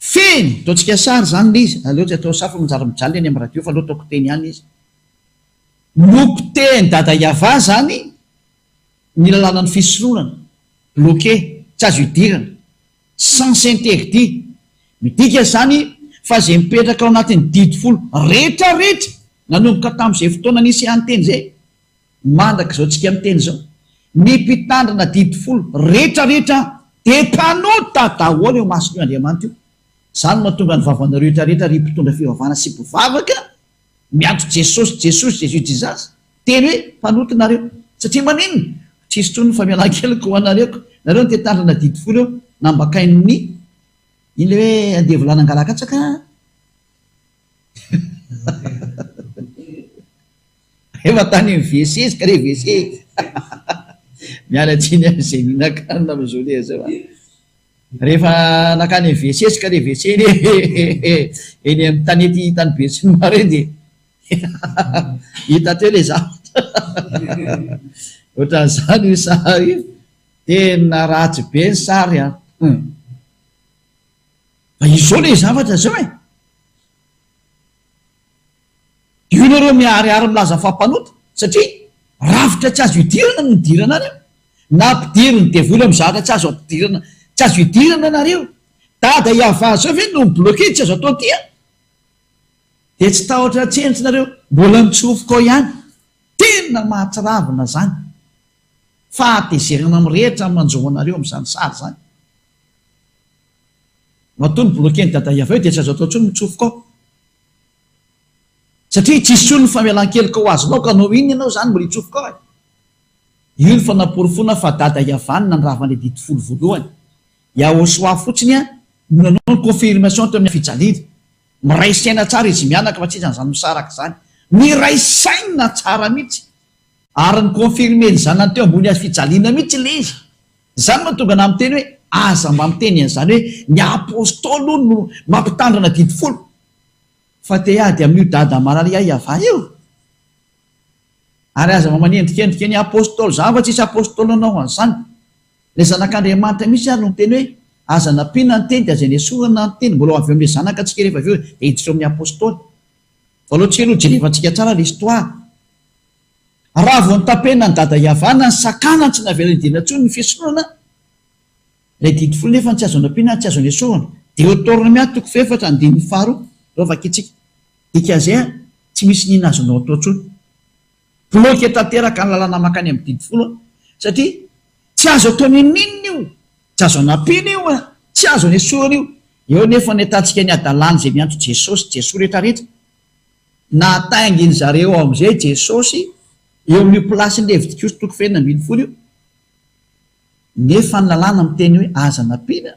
Fehiny, ataontsika sary izany ilay izy, aleo tsy atao sary fa manjary mijaly any amin'ny radio fa aleo ataoko teny ihany izy. Nopotehin'i Dada Yavah izany ny lalànan'ny fisoronana, bloqué, tsy azo idirana, sens interdit. Midika izany fa izay mipetraka ao anatin'ny didy folo rehetrarehetra nanomboka tamin'izay fotoana nisehan'ny teny izay, Mandraka izao tsika miteny izao, ny mpitandrina didy folo rehetra rehetra dia mpanota daholo eo imason'io Andriamanitra io. Izany no mahatonga ny vavanareo rehetra rehetra ry mpitondra fivavahana sy mpivavaka miantso Jesosy Jesosy Jesus Jesus teny hoe mpanota nareo. Satria maninona? Tsisy intsony ny famelan-keloka ho anareo ko. Nareo no te hitandrina didy folo eo nambakain'ny iny le hoe andevo lahy nangalakatsaka. Efa tany amin'ny WC izy ka re WC e! Miala tsiny amin'izay mihinan-kanina amin'izao lera izao a! Rehefa nankany amin'ny WC izy ka re WC eny eny amin'ny tanety tany Betsinomaro eny dia hita teo ilay zavatra. Ohatran'izany io sary io. Tena ratsy be ny sary an! Fa izao ilay zavatra izao e! Io nareo miharihary milaza fa mpanota satria rafitra tsy azo idirana no nidirana any na ampidirin'ny devoly amin'ny zavatra tsy azo ampidirana tsy azo idirana nareo. Dada hiavaha zao ve no mi-bloquer tsy azo atao ty a! Dia tsy tahotra tsentsy nareo mbola mitsofoka ao ihany. Tena mahatsiravina zany. Fahatezerana mirehitra ny manjo anareo amin'izany sary zany. Matoa ni-bloquer-n'i Dada Hiavaha io dia tsy azo atao intsony mitsofoka ao. Satria tsisy intsony ny famelan-keloka ho azonao ka hanao inona ianao izany mbola hitsofoka ao e? Io ny fanaporofoana fa Dada Yavah no nandrava ilay didy folo voalohany. Yahoshuah fotsiny no nanao ny confirmation teo amin'ny fijaliana. Miray saina tsara izy mianaka fa tsy izy an'izany misaraka izany. Miray saina tsara mihitsy. Ary ni-confirmer ny zanany teo ambony hazo fijaliana mihitsy ilay izy. Izany no mahatonga anah miteny hoe aza mba miteny an'izany hoe ny apostoly hono no mampitandrina didy folo. Fa te hiady amin'io dada malala Yavah io? Ary aza mba manendrikendrika ny apostoly izany fa tsisy apostoly nanao an'izany. Ilay zanak'Andriamanitra mihitsy ary no niteny hoe aza nampiana ny teny dia aza nesorana ny teny, mbola ho avy eo amin'ilay zanaka tsika rehefa avy eo dia hiditra eo amin'ny apostoly. Fa aleo tsika aloha jerevantsika tsara ilay histoire. Raha vao notapena an'i dada Yavah na nisakana tsy navela hidirana intsony ny fisoronana, Ilay didy folo nefa tsy azo anampiana ary tsy azo anesorana. Deotornomia toko fahefatra andininy faharoa, ireo vakintsika. Dikan'izay an, tsy misy n'inona azonao atao intsony. Bloqué tanteraka ny lalana mankany amin'ny didy folo an, satria tsy azo atao n'inon'inona io, tsy azo anampiana io an, tsy azo anesorana io. Eo nefa ny ahitantsika ny hadalana izay miantso Jesosy, Jesoa rehetrarehetra. Nataingin zareo ao amin'izay Jesosy eo amin'io place-n'ny Levitikosy toko fahenina 16 io. Nefa ny lalàna miteny hoe aza nampiana,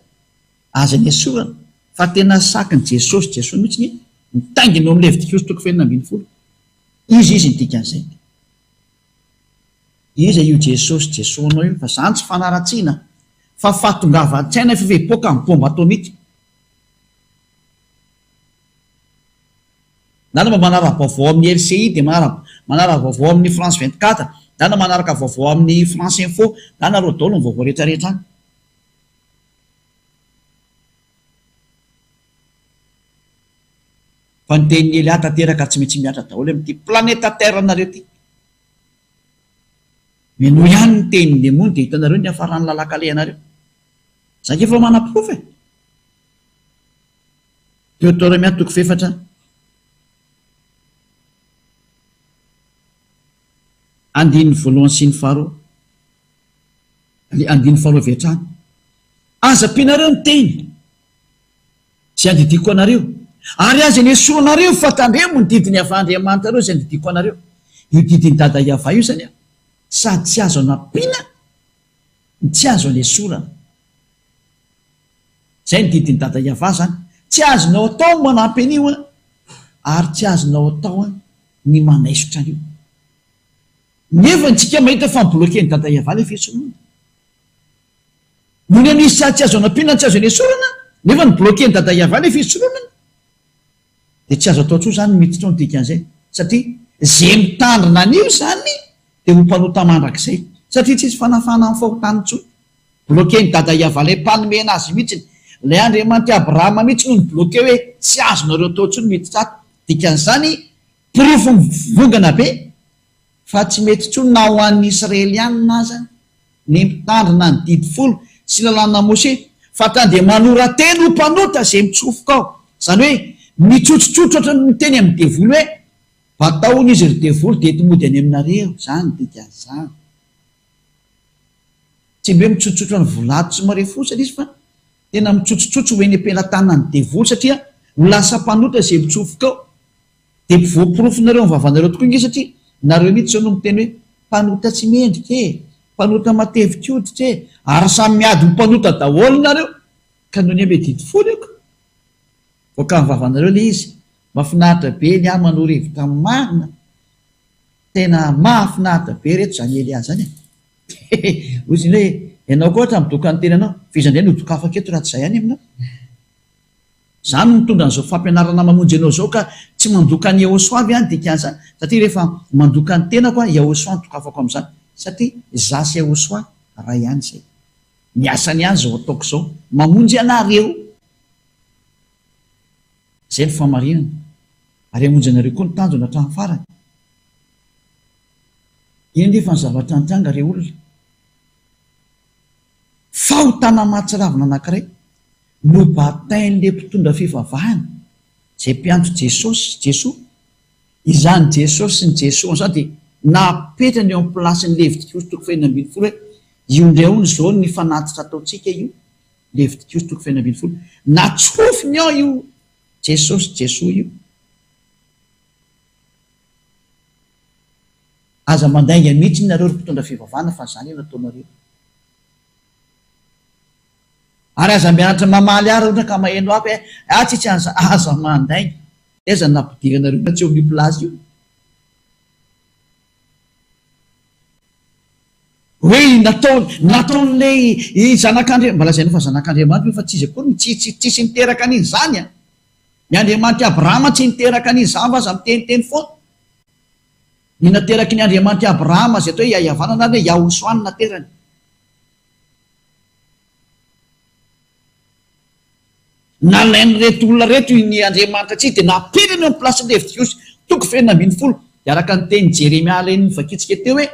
aza nesorana, fa tena sakin'i Jesosy, Jesoa mihitsy ny mitaingina eo amin'ny Levitikosy toko fahenina 16. Iza izy ny dikan'izay? Iza io Jesosy Jesoa anao io? Fa zany tsy fanaratsiana fa fahatongavan-tsaina efa hipoaka ny bomba atomika. Ndana mba manara-baovao amin'ny LCI dia manara manara-vaovao amin'ny France 24, ndana manaraka vaovao amin'ny France Info, ndana areo daholo ny vaovao rehetra rehetra any. Fa ny tenin'i Elia tanteraka tsy maintsy mihatra daholo amin'ity planeta Terre nareo ity. Minoa ihany ny tenin'ny demony dia hitanareo ny hiafaran'ny lalan-kalehanareo. Za nge efa manaporofo e. Deoteronomia toko fahefatra andininy voalohany sy ny faharoa, ilay andininy faharoa avy hatrany. Aza ampianareo ny teny izay andidiako anareo, ary aza enesoanareo fa tandremo ny didin'i Yavah Andriamanitrareo izay andidiako anareo. Io didin'i Dada Yavah io izany sady tsy azo anampiana no tsy azo anesorana. Zay ny didin'i Dada Yavah zany. Tsy azonao atao ny manampy an'io an, ary tsy azonao atao an ny manaisotra an'io. Nefa ntsika mahita fa mi-bloquer-n'i Dada Yavah ilay fihatsoloana. Nony anie izy tsy azo anampiana tsy azo anesorana, nefa ni-bloquer-n'i Dada Yavah ilay fihatsoloana. Dia tsy azo atao intsony izany ny miditra ao ny dikan'izay. Satria izay mitandrina an'io izany dia ho mpanota mandrakizay. Satria tsisy fanafahana amin'ny fahotana intsony. Bloquer-n'i Dada Yavah ilay mpanome anazy mihitsy. Ilay Andriamanitr'i Abrahama mihitsy no ni-bloquer hoe tsy azonareo atao intsony miditra ato. Dikan'izany, porofo mivongana be fa tsy mety intsony na ho an'ny Israelianina aza ny mitandrina ny didy folo sy lalàna Mose fa ka dia manora-tena ho mpanota izay mitsofoka ao. Izany hoe mitsotsotsotra ohatran'ny miteny amin'ny devoly hoe batao hono izy ry devoly dia ento mody any aminareo. Izany ny dikan'izany. Tsy mba hoe mitsotsotsotra ny volato sy marefosa izy fa tena mitsotsotsotra ho eny am-pelatanan'ny devoly satria ho lasa mpanota izay mitsofoka ao. Dia voaporofonareo amin'ny vavanareo tokoa ange satria nareo mihitsy izao no miteny hoe mpanota tsy mendrika e, mpanota matevi-koditra e, ary samy miady ho mpanota daholo nareo ka nony ame didy folo io ka. Voaka amin'ny vavanareo ilay izy. Mahafinaritra be ny ahy manoro hevitra marina. Tena mahafinaritra be reto zany Elia zany e! Hoy izy hoe, ianao koa ohatra midoka ny tenanao, fa iza indray no hodokafako eto raha tsy izaho ihany aminao? Izaho no mitondra an'izao fampianarana mamonjy anao izao ka tsy mandoka an'i Yahoshuah ve aho ny dikan'izany? Satria rehefa mandoka ny tenako aho, Yahoshuah no dokafako amin'izany. Satria izaho sy Yahoshuah iray ihany izay. Ny asany ihany izao ataoko izao, mamonjy anareo. Izay no fahamarinana. Ary hamonjy anareo koa ny tanjona hatramin'ny farany. Inona anefa ny zavatra nitranga re olona? Fahotana mahatsiravina anankiray nobatain'ilay mpitondra fivavahana izay mpiantso Jesosy, Jesoa. Izany Jesosy sy ny Jesoa izany dia napetrany eo amin'ny plasin'ny Levitikosy toko fahenina ambinifolo hoe io indray hono izao ny fanatitra ataontsika io, Levitikosy toko fahenina ambinifolo. Natsofiny ao io Jesosy Jesoa io. Aza mandainga mihitsy nareo ry mpitondra fivavahana fa zany no ataonareo. Ary aza mianatra mamaly ahy raha ohatra ka maheno ahy hoe ah tsisy an'za aza mandainga. Aiza no nampidiranareo ahy tsy eo amin'io place io? Hoe nataony nataon'ilay zanak'Andriamanitra, mba lazaina fa zanak'Andriamanitra io fa tsy izy akory no tsy tsy tsisy niteraka an'iny zany an! Ny Andriamanitr'i Abrahama tsy niteraka an'iny zany fa aza miteniteny foana. Ny nateraky ny Andriamanitr'i Abrahama izay atao hoe Iahiavanana ary hoe Yahosoa no naterany. Nalain'ireto olona ireto ny Andriamanitra tsy dia napetrany eo amin'ny plasin'ny Levitikosy toko fahenina ambinifolo dia araka ny tenin'i Jeremia ilay novakintsika teo hoe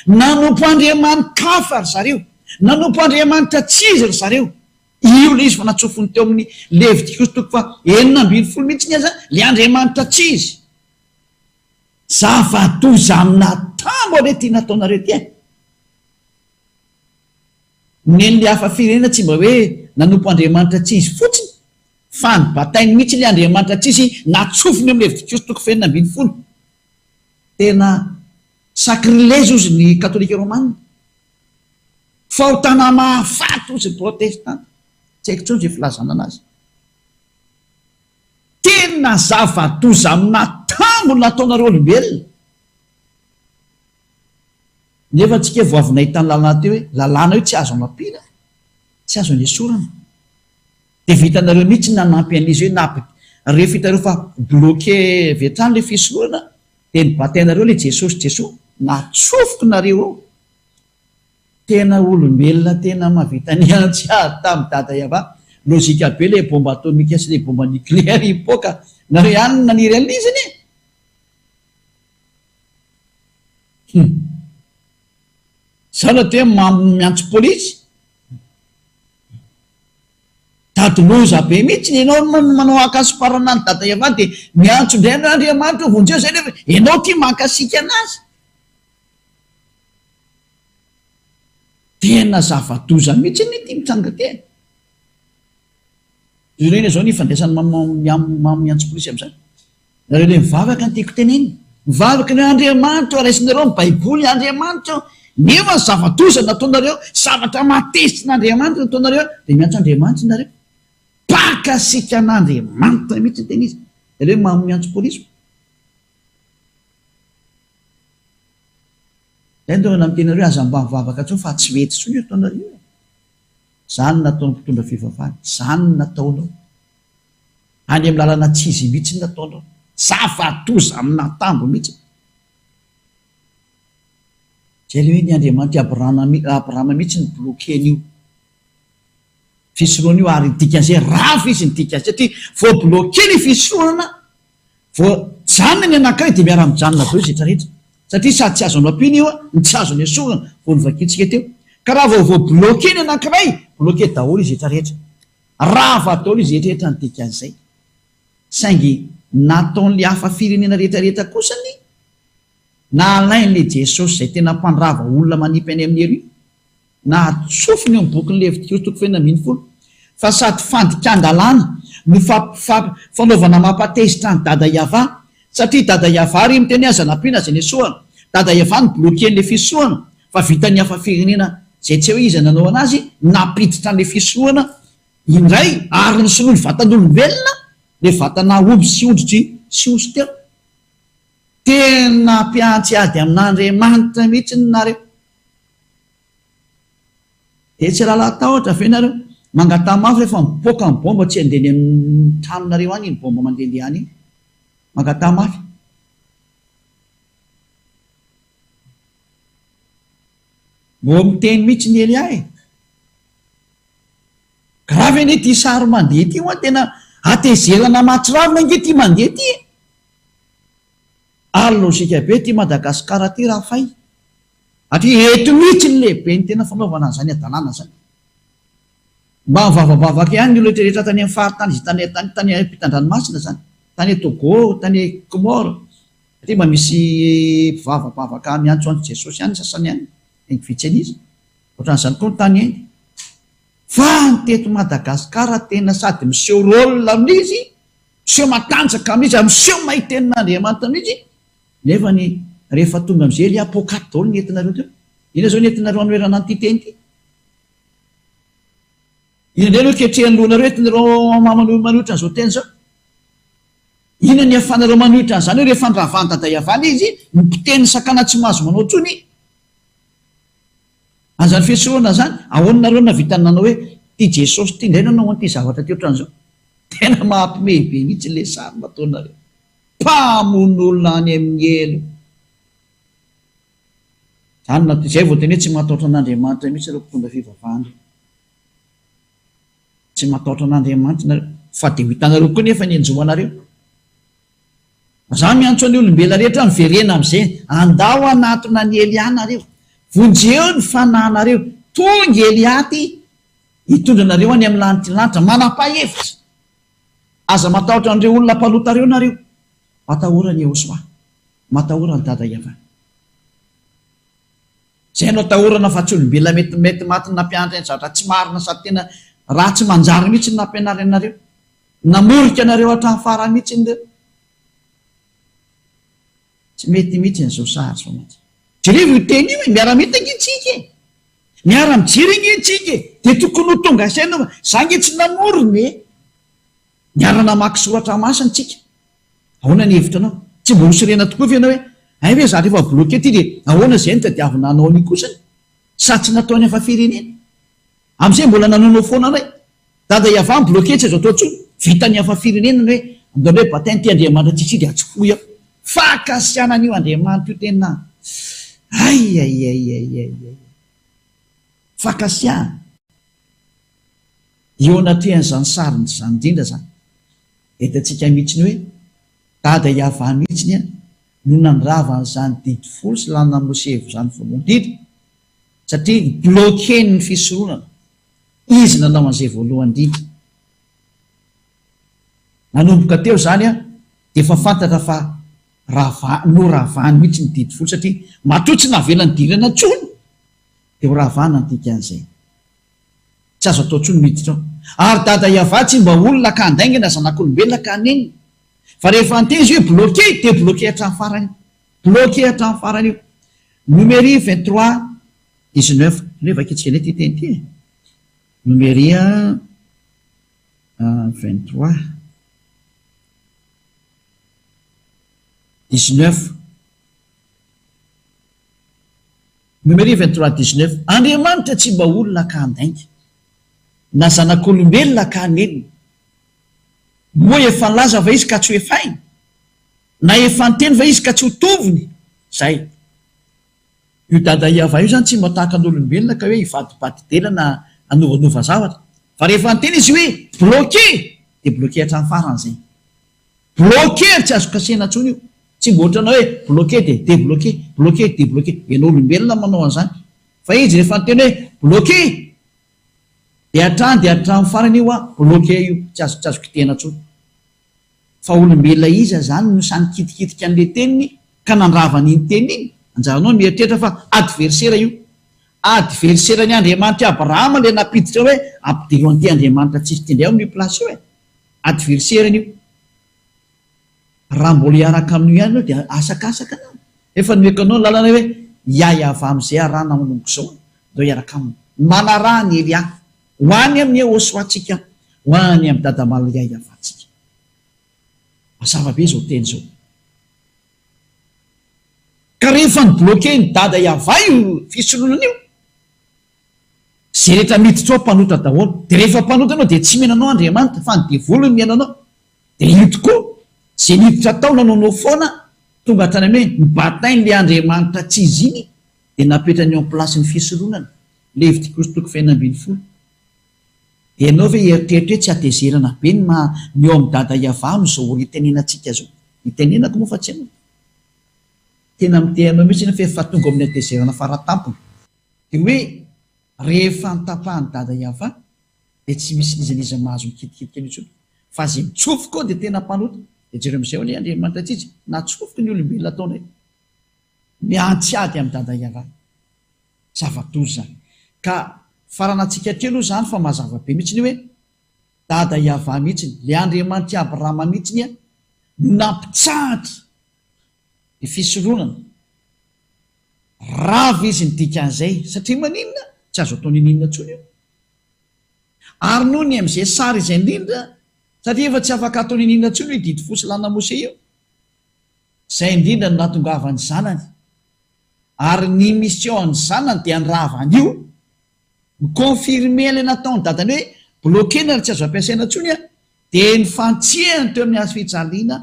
nanompo andriamani-kafa ry zareo, nanompo andriamanitra tsy izy ry zareo. Io ilay izy fa natsofony teo amin'ny Levitikosy toko faha 16 mihitsy aza ilay andriamanitra tsy izy. Zava-doza amin'atambo anie ity nataonareo ity e! Nen'ny hafa firenena tsy mba hoe nanompo Andriamanitra tsy izy fotsiny fa nibatainy mihitsy ilay Andriamanitra tsy izy natsofony amin'ny Levitikosy toko fahenina ambinifolo. Tena sacrilège ozy ny katolika romana. Fahotana mahafaty ozy ny protestanta. Tsy haiko intsony izay filazana anazy. Tena zava-doza amin'atambo ny nataonareo olombelona. Nefa tsika vao avy nahita ny lalàna teo hoe lalàna io tsy azo anampiana, tsy azo anesorana. Dia vitanareo mihitsy ny nanampy an'izy hoe nampi rehefa hitanareo fa bloqué avy hatrany ilay fisorohana dia nibatainareo ilay Jesosy Jesoa, natsofoko nareo ao. Tena olombelona tena mahavita ny antsy ady tamin'i Dada Yava. Logique be ilay bombe atomique sy ilay bombe nucléaire hipoaka. Nareo ihany no naniry an'ilay izy anie. Hum. Zao no atao hoe mamo miantso polisy. Dady loza be mihitsy ny enao manao ankasiparana an'i dada Eva dia miantso indray anao Andriamanitra ô vonjeo zay nefa enao ty mankasiaka anazy. Tena zava-doza mihitsy anie ty mitranga ty e. Ireny izao ny ifandraisan'ny mamo miantso polisy amin'izany. Nareo ilay mivavaka no tiako tenenina. Mivavaka ny hoe Andriamanitra ô, raisinareo ny baiboly Andriamanitra ô, nefa ny zava-doza nataonareo, zavatra mahatezitra an'Andriamanitra nataonareo, dia miantso Andriamanitra nareo. Mpankasiaka an'Andriamanitra mihitsy ny tena izy. Nareo mamo miantso polisy. Zay no tonga miteny nareo aza mba mivavaka intsony fa tsy mety intsony io ataonareo io e. Zany no nataon'ny mpitondra fivavahana, zany no nataonao. Any amin'ny lalana tsy izy mihitsy ny nataonao. Zava-doza amin'atambo mihitsy. Zay le hoe ny Andriamanitr'i Abrahama Abrahama mihitsy no bloquer-n'io fisorohana io ary ny dikan'izay rava izy ny dikan'izay satria vao bloquer ny fisorohana vao janona ny anankiray dia miara-mijanona daholo izy rehetra rehetra satria sady tsy azo anampiana io no tsy azo nesorina vao novakintsika teo ka raha vao vao bloquer ny anankiray bloquer daholo izy rehetra rehetra Rava daholo izay rehetra ny dikan'izay. Saingy nataon'ilay hafa firenena rehetra rehetra kosa ny nalain'ilay Jesosy izay tena mpandrava olona manipy any amin'ny rue, nahatsofiny eo amin'ny bokin'ny Levitikosy toko fahenina ambinifolo fa sady fandikan-dalàna no fanaovana mampatezitra an'i Dada Yavah satria Dada Yavah re miteny hoe aza nampiana aza nesohana. Dada Yavah no bloquer-n'ilay fisohana fa vitan'ny hafa firenena izay tsy hay hoe iza nanao anazy nampiditra an'ilay fisorohana indray ary nosoloiny vatan'olombelona ilay vatana omby sy ondry sy osy teo. Tena mpiantsy ady amin'Andriamanitra mihitsy nareo. Dia tsy rahalahy tahotra ve nareo? Mangataha mafy rehefa mipoaka ny bomba tsy handeha any amin'ny tranonareo any iny bomba mandehandeha any iny. Mangataha mafy. Mbô miteny mihitsy ny Elia e. Grave anie ity sary mandeha ity hoa tena hatezerana mahatsiravina ange ity mandeha ity e. Ary logique be ity Madagascar ity raha fay. Satria eto mihitsy ny lehibe ny tena fanaovana an'izany hadalana izany. Mba mivavabavaka ihany ny olona rehetra tany amin'ny faritany izay tany tany tany ampitan-dranomasina izany. Tany Togo, tany Comores. Satria mba misy mpivavabavaka miantsoantso Jesosy ihany ny sasany any, saingy vitsy an'isa. Ohatran'izany koa ny tany Inde. Fa ny teto Madagascar tena sady miseho rôle amin'izy, miseho matanjaka amin'izy ary miseho mahay tenin'Andriamanitra mihitsy, nefa ny rehefa tonga amin'izay elia poakaty daholo ny entinareo teo. Inona izao ny entinareo hanoherana an'ity teny ity? Inona indray no ketrehan'ny lohanareo entinareo manohitra an'izao teny izao? Inona ny ahafahanareo manohitra an'izany hoe rehefa ndravan'i Dada Yavana izy, ny mpiteny ny sakana tsy mahazo manao intsony? An'izany fiesorohana izany, ahoana nareo nahavita nanao hoe ity Jesosy ity indray nanao an'ity zavatra ity ohatran'izao? Tena mahapimehy be mihitsy ilay sary nataonareo. Mpamono olona any amin'ny helo. Izany no izay vao tena hoe tsy matahotra an'Andriamanitra mihitsy ireo mpitondra fivavahana ireo. Tsy matahotra an'Andriamanitra nareo fa dia ho hitanareo koa nefa ny hanjo anareo. Za miantso ny olombelona rehetra miverena amizay, andao hanatona an'i Elia nareo, vonjeo ny fanahinareo, tonga Elia aty hitondra anareo any amin'ny lanitry ny lanitra, manapaha hevitra, aza matahotra an'ireo olona mpanota reo nareo, matahora an'i Yehosua, matahora an'i Dada Yavah. Zay no atahorana fa tsy olombelona mety mety maty nampianatra ny zavatra tsy marina sady tena raha tsy manjary mihitsy ny nampianariny anareo. Namorika anareo hatramin'ny farany mihitsy ireo. Tsy mety mihitsy an'izao sary izao mantsy. Jerevo io teny io e, miara-mita ange tsika e. Miara-mijery ange tsika e. Dia tokony ho tonga saina fa za ange tsy namorona e. Niara-namaky soratra masina tsika. Ahoana ny hevitranao? Tsy mba ho sorena tokoa ve ianao hoe, hay ve za rehefa bloqué ty dia ahoana izay no tadiavina hanao an'io kosany? Sa tsy nataony hafa firenena? Amin'izay mbola nanaonao foana indray. Dada Yavah mi-bloqué tsy azo atao intsony. Vitan'ny hafa firenena ny hoe andao indray baptême ty Andriamanitra tsisy dia atsofohy ao. Fankasiahana an'io Andriamanitra io tena hay hay hay hay hay hay. Fankasiahana. Eo anatrehan'izany sariny izany indrindra izany, hitantsika mihitsy ny hoe Dada Yavah mihitsy ny no nandrava an'izany didy folo sy lalana Mosevy izany voalohany indrindra, satria ni-bloquer-ny ny fisoronana. Izy nanao an'izay voalohany indrindra. Nanomboka teo izany dia efa fantatra fa rava, noravany mihitsy ny didy folo satria matoa tsy navela nidirana intsony dia ho ravana ny dikan'izay. Tsy azo atao intsony miditra ao. Ary Dada Yavah tsy mba olona ka handainga na zanak'olombelona ka hanenina. Fa rehefa niteny izy hoe bloqué dia bloqué hatramin'ny farany io. Bloqué hatramin'ny farany io. Nomery 23 19. Aleo vakintsika indray ity teny ity e. Nomery 23 19. Nomery 23 19. Andriamanitra tsy mba olona ka handainga, na zanak'olombelona ka hanenina. Moa efa nilaza va izy ka tsy ho efainy? Na efa niteny va izy ka tsy ho tovony? Zay. Io Dada Iavah io zany tsy mba tahaka ny olombelona ka hoe hivadibadi-dela na hanovanova zavatra. Fa rehefa niteny izy hoe bloqué dia bloqué hatramin'ny farany zay. Bloqué ary tsy azo kasihana intsony io. Tsy mba ohatranao hoe bloqué dia debloqué, bloqué, debloqué. Ianao olombelona manao an'izany. Fa izy rehefa niteny hoe bloqué dia hatrany dia hatramin'ny farany io an, bloqué io, tsy azo tsy azo kitihana intsony. Fa olombelona iza izany no sahy nikitikitika an'ilay teniny ka nandrava an'iny teniny iny? Anjaranao ny mieritreritra fa adversaire io. Adversaire-n'i Andriamanitr'i Abrahama ilay nampiditra hoe ampidiro an'ity Andriamanitra tsisy ity indray ao amin'io place io e. Adversaire-ny io. Raha mbola hiaraka amin'io ihany ianao dia asakasaka anao. Efa nomeko anao ny lalana hoe hiahiava amin'izay arahana manomboka izao, ndao hiaraka aminy. Manaraha an'i Elia. Ho any amin'i Yehosua-tsika, ho any amin'i Dada Malaya hiavantsika. Mazava be izao teny izao. Ka rehefa ni-bloquer-n'i Dada Yavah io fisoronana io, ze rehetra miditra ao mpanota daholo. Dia rehefa mpanota ianao dia tsy mino anao Andriamanitra fa ny devoly no mihaino anao. Dia io tokoa, ze niditra tao nanaonao foana, tonga hatrany amin'ny hoe nibatain'ilay Andriamanitra tsy izy iny, dia napetrany eo am-place-n'ny fisoronana. Levitikosy toko fahenina ambin'ny folo. Dia ianao ve hieritreritra hoe tsy hatezerana be ny maha ny eo amin'i Dada Yavah amin'izao ora itenenantsika izao? Itenenako moa fa tsy ianao. Tena miteny anao mihitsy nefa efa tonga ao amin'ny hatezerana faratampony. Dia hoe rehefa notapahan'i Dada Yavah dia tsy misy n'iza n'iza mahazo mikitikitika an'io intsony. Fa izay mitsofoka ao dia tena mpanota. Dia jereo amin'izay anie Andriamanitra tsy izy natsofoky ny olombelona ataonay. Miantsy ady amin'i Dada Yavah. Zava-doza izany. Ka faranantsika hatreo aloha izany fa mazava be mihitsy ny hoe Dada Yavah mihitsy, ilay Andriamanitr'i Abrahama mihitsy no nampitsahatra ny fisoronana. Rava izy ny dikan'izay, satria maninona? Tsy azo atao n'inon'inona intsony io. Ary noho ny amin'izay sary izay indrindra, satria efa tsy afaka atao n'inon'inona intsony io didy fo sy lalàna Mosè io, izay indrindra no nahatongavan'ny zanany. Ary ny mission an'ny zanany dia handrava an'io, mi-confirmer ilay nataon'ny dadany hoe bloquer-na ary tsy azo ampiasaina intsony an, dia nifantsihany teo amin'ny hazo fijaliana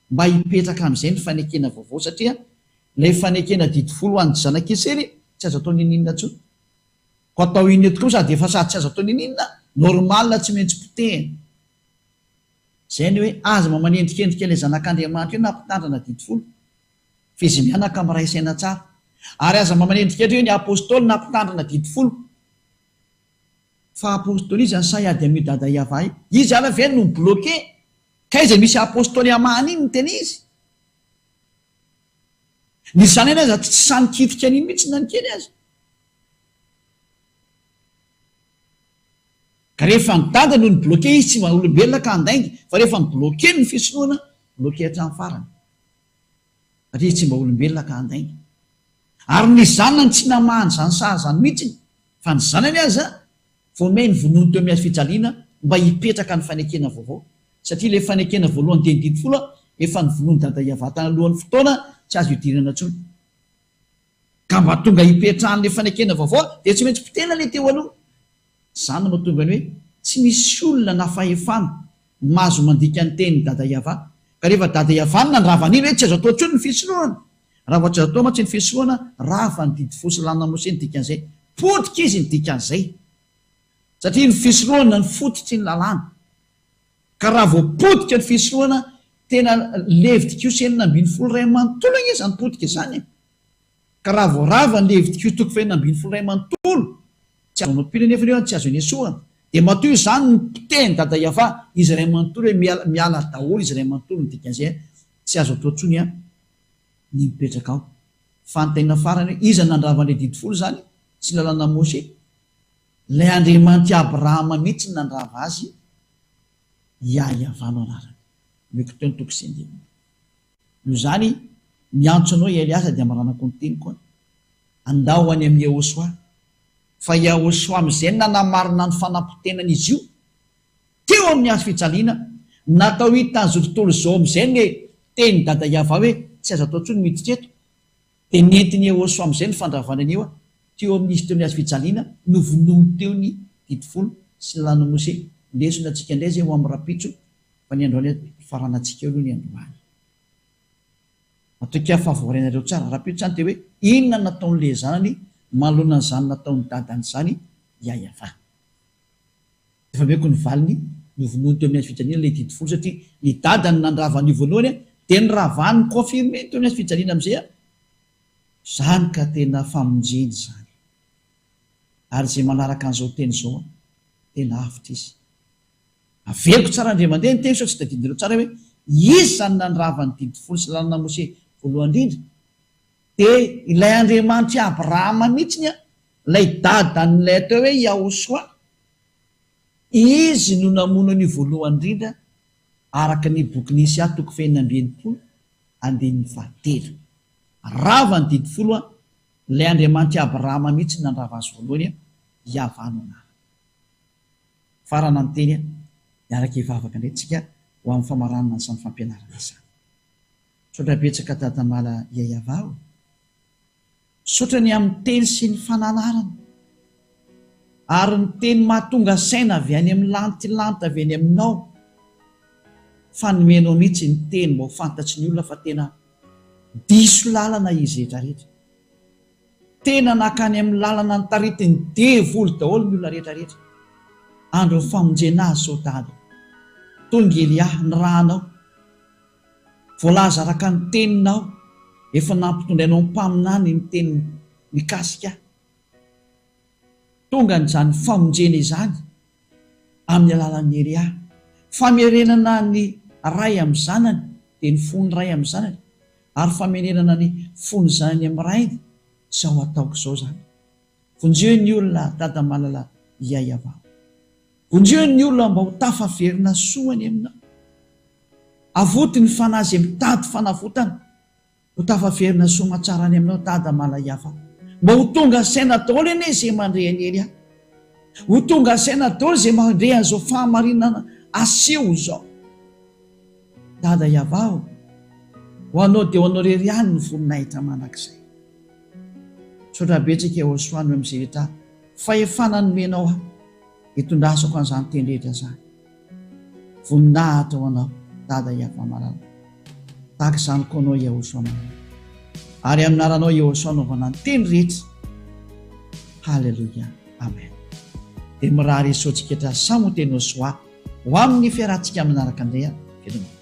mba hipetraka amin'izay ny fanekena vaovao satria ilay fanekena didy folo ho an'ny zanak'Israely tsy azo atao n'inon'inona intsony. Koa atao inona eto koa sady efa sady tsy azo atao n'inon'inona, normal tsy maintsy potehina. Izay ny hoe aza mba manendrikendrika ilay zanak'Andriamanitra io na mpitandrina didy folo. Fa izy mianaka miray saina tsara. Ary aza mba manendrikendrika hoe ny apostoly na mpitandrina didy folo. Fa apostoly iza no sahy hiady amin'io dada Yavah io? Izy ary ve no mi-bloquer? K'aiza misy apostoly hamahana iny ny tena izy? Ny zanany aza tsy sahy nikitika an'iny mihitsy na ny kely aza. Ka rehefa ny dada no ni-bloquer izy tsy mba olombelona ka handainga fa rehefa ni-bloquer ny fisoloana, bloquer hatramin'ny farany. Satria izy tsy mba olombelona ka handainga. Ary ny zanany tsy namaha an'izany saha izany mihitsy fa ny zanany aza vao may novonoiny teo amin'ny hazo fijaliana mba hipetraka ny fanekena vaovao satria ilay fanekena voalohany dia ny didy folo efa novonoin'i Dada Iavata alohan'ny fotoana tsy azo idirana intsony. Ka mba tonga hipetrahan'ilay fanekena vaovao dia tsy maintsy potehina ilay teo aloha. Izany no mahatonga ny hoe tsy misy olona na fahefana mahazo mandika ny tenin'i Dada Iavah. Ka rehefa Dada Iavah no nandrava an'iny hoe tsy azo atao intsony ny fisorohana, raha vao tsy azo atao mantsy ny fisorohana, rava ny didy fo sy lalàna Mosesy ny dikan'izay. Potika izy ny dikan'izay. Satria ny fisorohana no fototry ny lalàna. Ka raha vao potika ny fisorohana, tena Levitikosy 16 iray manontolo ange izany potika izany e! Ka raha vao rava ny Levitikosy toko fahenina ambin'ny folo iray manontolo, tsy azo anao-pino anefa io, tsy azo anesorana, dia matoa izany no potehin'i Dada Yavah izy iray manontolo hoe miala miala daholo izy iray manontolo ny dikan'izay tsy azo atao intsony an ny mipetraka ao. Fanontaniana farany hoe iza no nandrava an'ilay didy folo izany? Tsy ny lalàna Moshe? Ilay Andriamanitr'i Abrahama mihitsy no nandrava azy, Yah Yavah no anarany. Omeko teo ny toko sy andininy. Noho izany, miantso anao i Eliasa dia amaranako ny teniko an. Andao ho any amin'i Yehosua. Fa Yahosua amin'izay no nanamarina ny fanapotenan'izy io teo amin'ny hazo fijaliana, natao hitan'izao tontolo izao amin'izay ny tenin'i Dada Yavah hoe tsy azo atao intsony miditra eto, dia nentin'i Yehosua amin'izay ny fandravana an'io teo amin'izy teo amin'ny hazo fijaliana, novonoiny teo ny didy folo sy ny lalàn'i Mosesy. Lesona antsika indray izay ho amin'ny rahampitso fa ny androany faranantsika eo aloha ny androany. Matokia fa voarainareo tsara. Rahampitso izany dia hoe inona no nataon'ilay zanany manoloana an'izany nataon'ny dadany izany Yayavah. Efa ameko ny valiny, novonoiny teo amin'ny hazo fijaliana ilay didy folo satria ny dadany nandrava an'io voalohany dia noravany ni-confirmer teo amin'ny hazo fijaliana amin'izay an! Izany ka tena famonjena izany. Ary izay manaraka an'izao teny izao an, tena avotra izy. Averiko tsara indray mandeha ny teny sao tsy tadidinareo tsara hoe iza no nandrava ny didy folo sy lalana Mose voalohany indrindra? Dia ilay Andriamanitr'i Abrahama mihitsiny an, ilay dadan'ilay atao hoe Yahosoa, izy no namono an'io voalohany indrindra araka ny bokin'i Isa toko fahenina amby enimpolo andininy fahatelo. Rava ny didy folo an, ilay Andriamanitr'i Abrahama mihitsy no nandrava azy voalohany an, Yavah no anarany. Farana ny teny, hiaraka hivavaka indray tsika ho amin'ny famaranana an'izany fampianarana izany. Misaotra betsaka Dadamala Yayavah o! Misaotra ny amin'ny teny sy ny fananarana. Ary ny teny mahatonga saina avy any amin'ny lantilanty avy any aminao. Fa nomenao mihitsy ny teny mba ho fantatry ny olona fa tena diso lalana izy rehetra rehetra. Tena nankany amin'ny lalana notaritin'ny devoly daholo ny olona rehetra rehetra. Andron'ny famonjena azy sao dada. Tonga Elia, nirahanao. Voalaza araka ny teninao, efa nampitondrainao mpaminany ny teny mikasika ahy. Tonga an'izany famonjena izany amin'ny alalan'i Elia. Famerenana ny ray amin'ny zanany, dia ny fon'ny ray amin'ny zanany, ary famerenana ny fon'ny zanany amin'ny rainy, izao ataoko izao izany. Vonjeo ny olona Dada malala Iaiavah. Vonjeo ny olona mba ho tafaverina soa any aminao. Avoty ny fanahy izay mitady fanavotana. Ho tafaverina soamatsara any aminao Dada Malaiava. Mba ho tonga saina daholo anie izay mandre an'i Elia. Ho tonga saina daholo izay mandre an'izao fahamarinana aseho izao. Dada Iava o, ho anao dia ho anao irery ihany ny voninahitra mandrakizay. Misaotra betsaka Yehosoa noho amin'izay rehetra fahefana nomenao ahy hitondrasako an'izany teny rehetra izany. Voninahitra ho anao Dada Yavah malala. Tahaka izany koa anao Yahoshuah malala. Ary amin'ny anaranao Yahoshuah anaovana ny teny rehetra. Haleloia. Amen. Dia mirary soa antsika rehetra samy ho teny Yahoshuah ho amin'ny fiarahantsika manaraka indray. Veloma.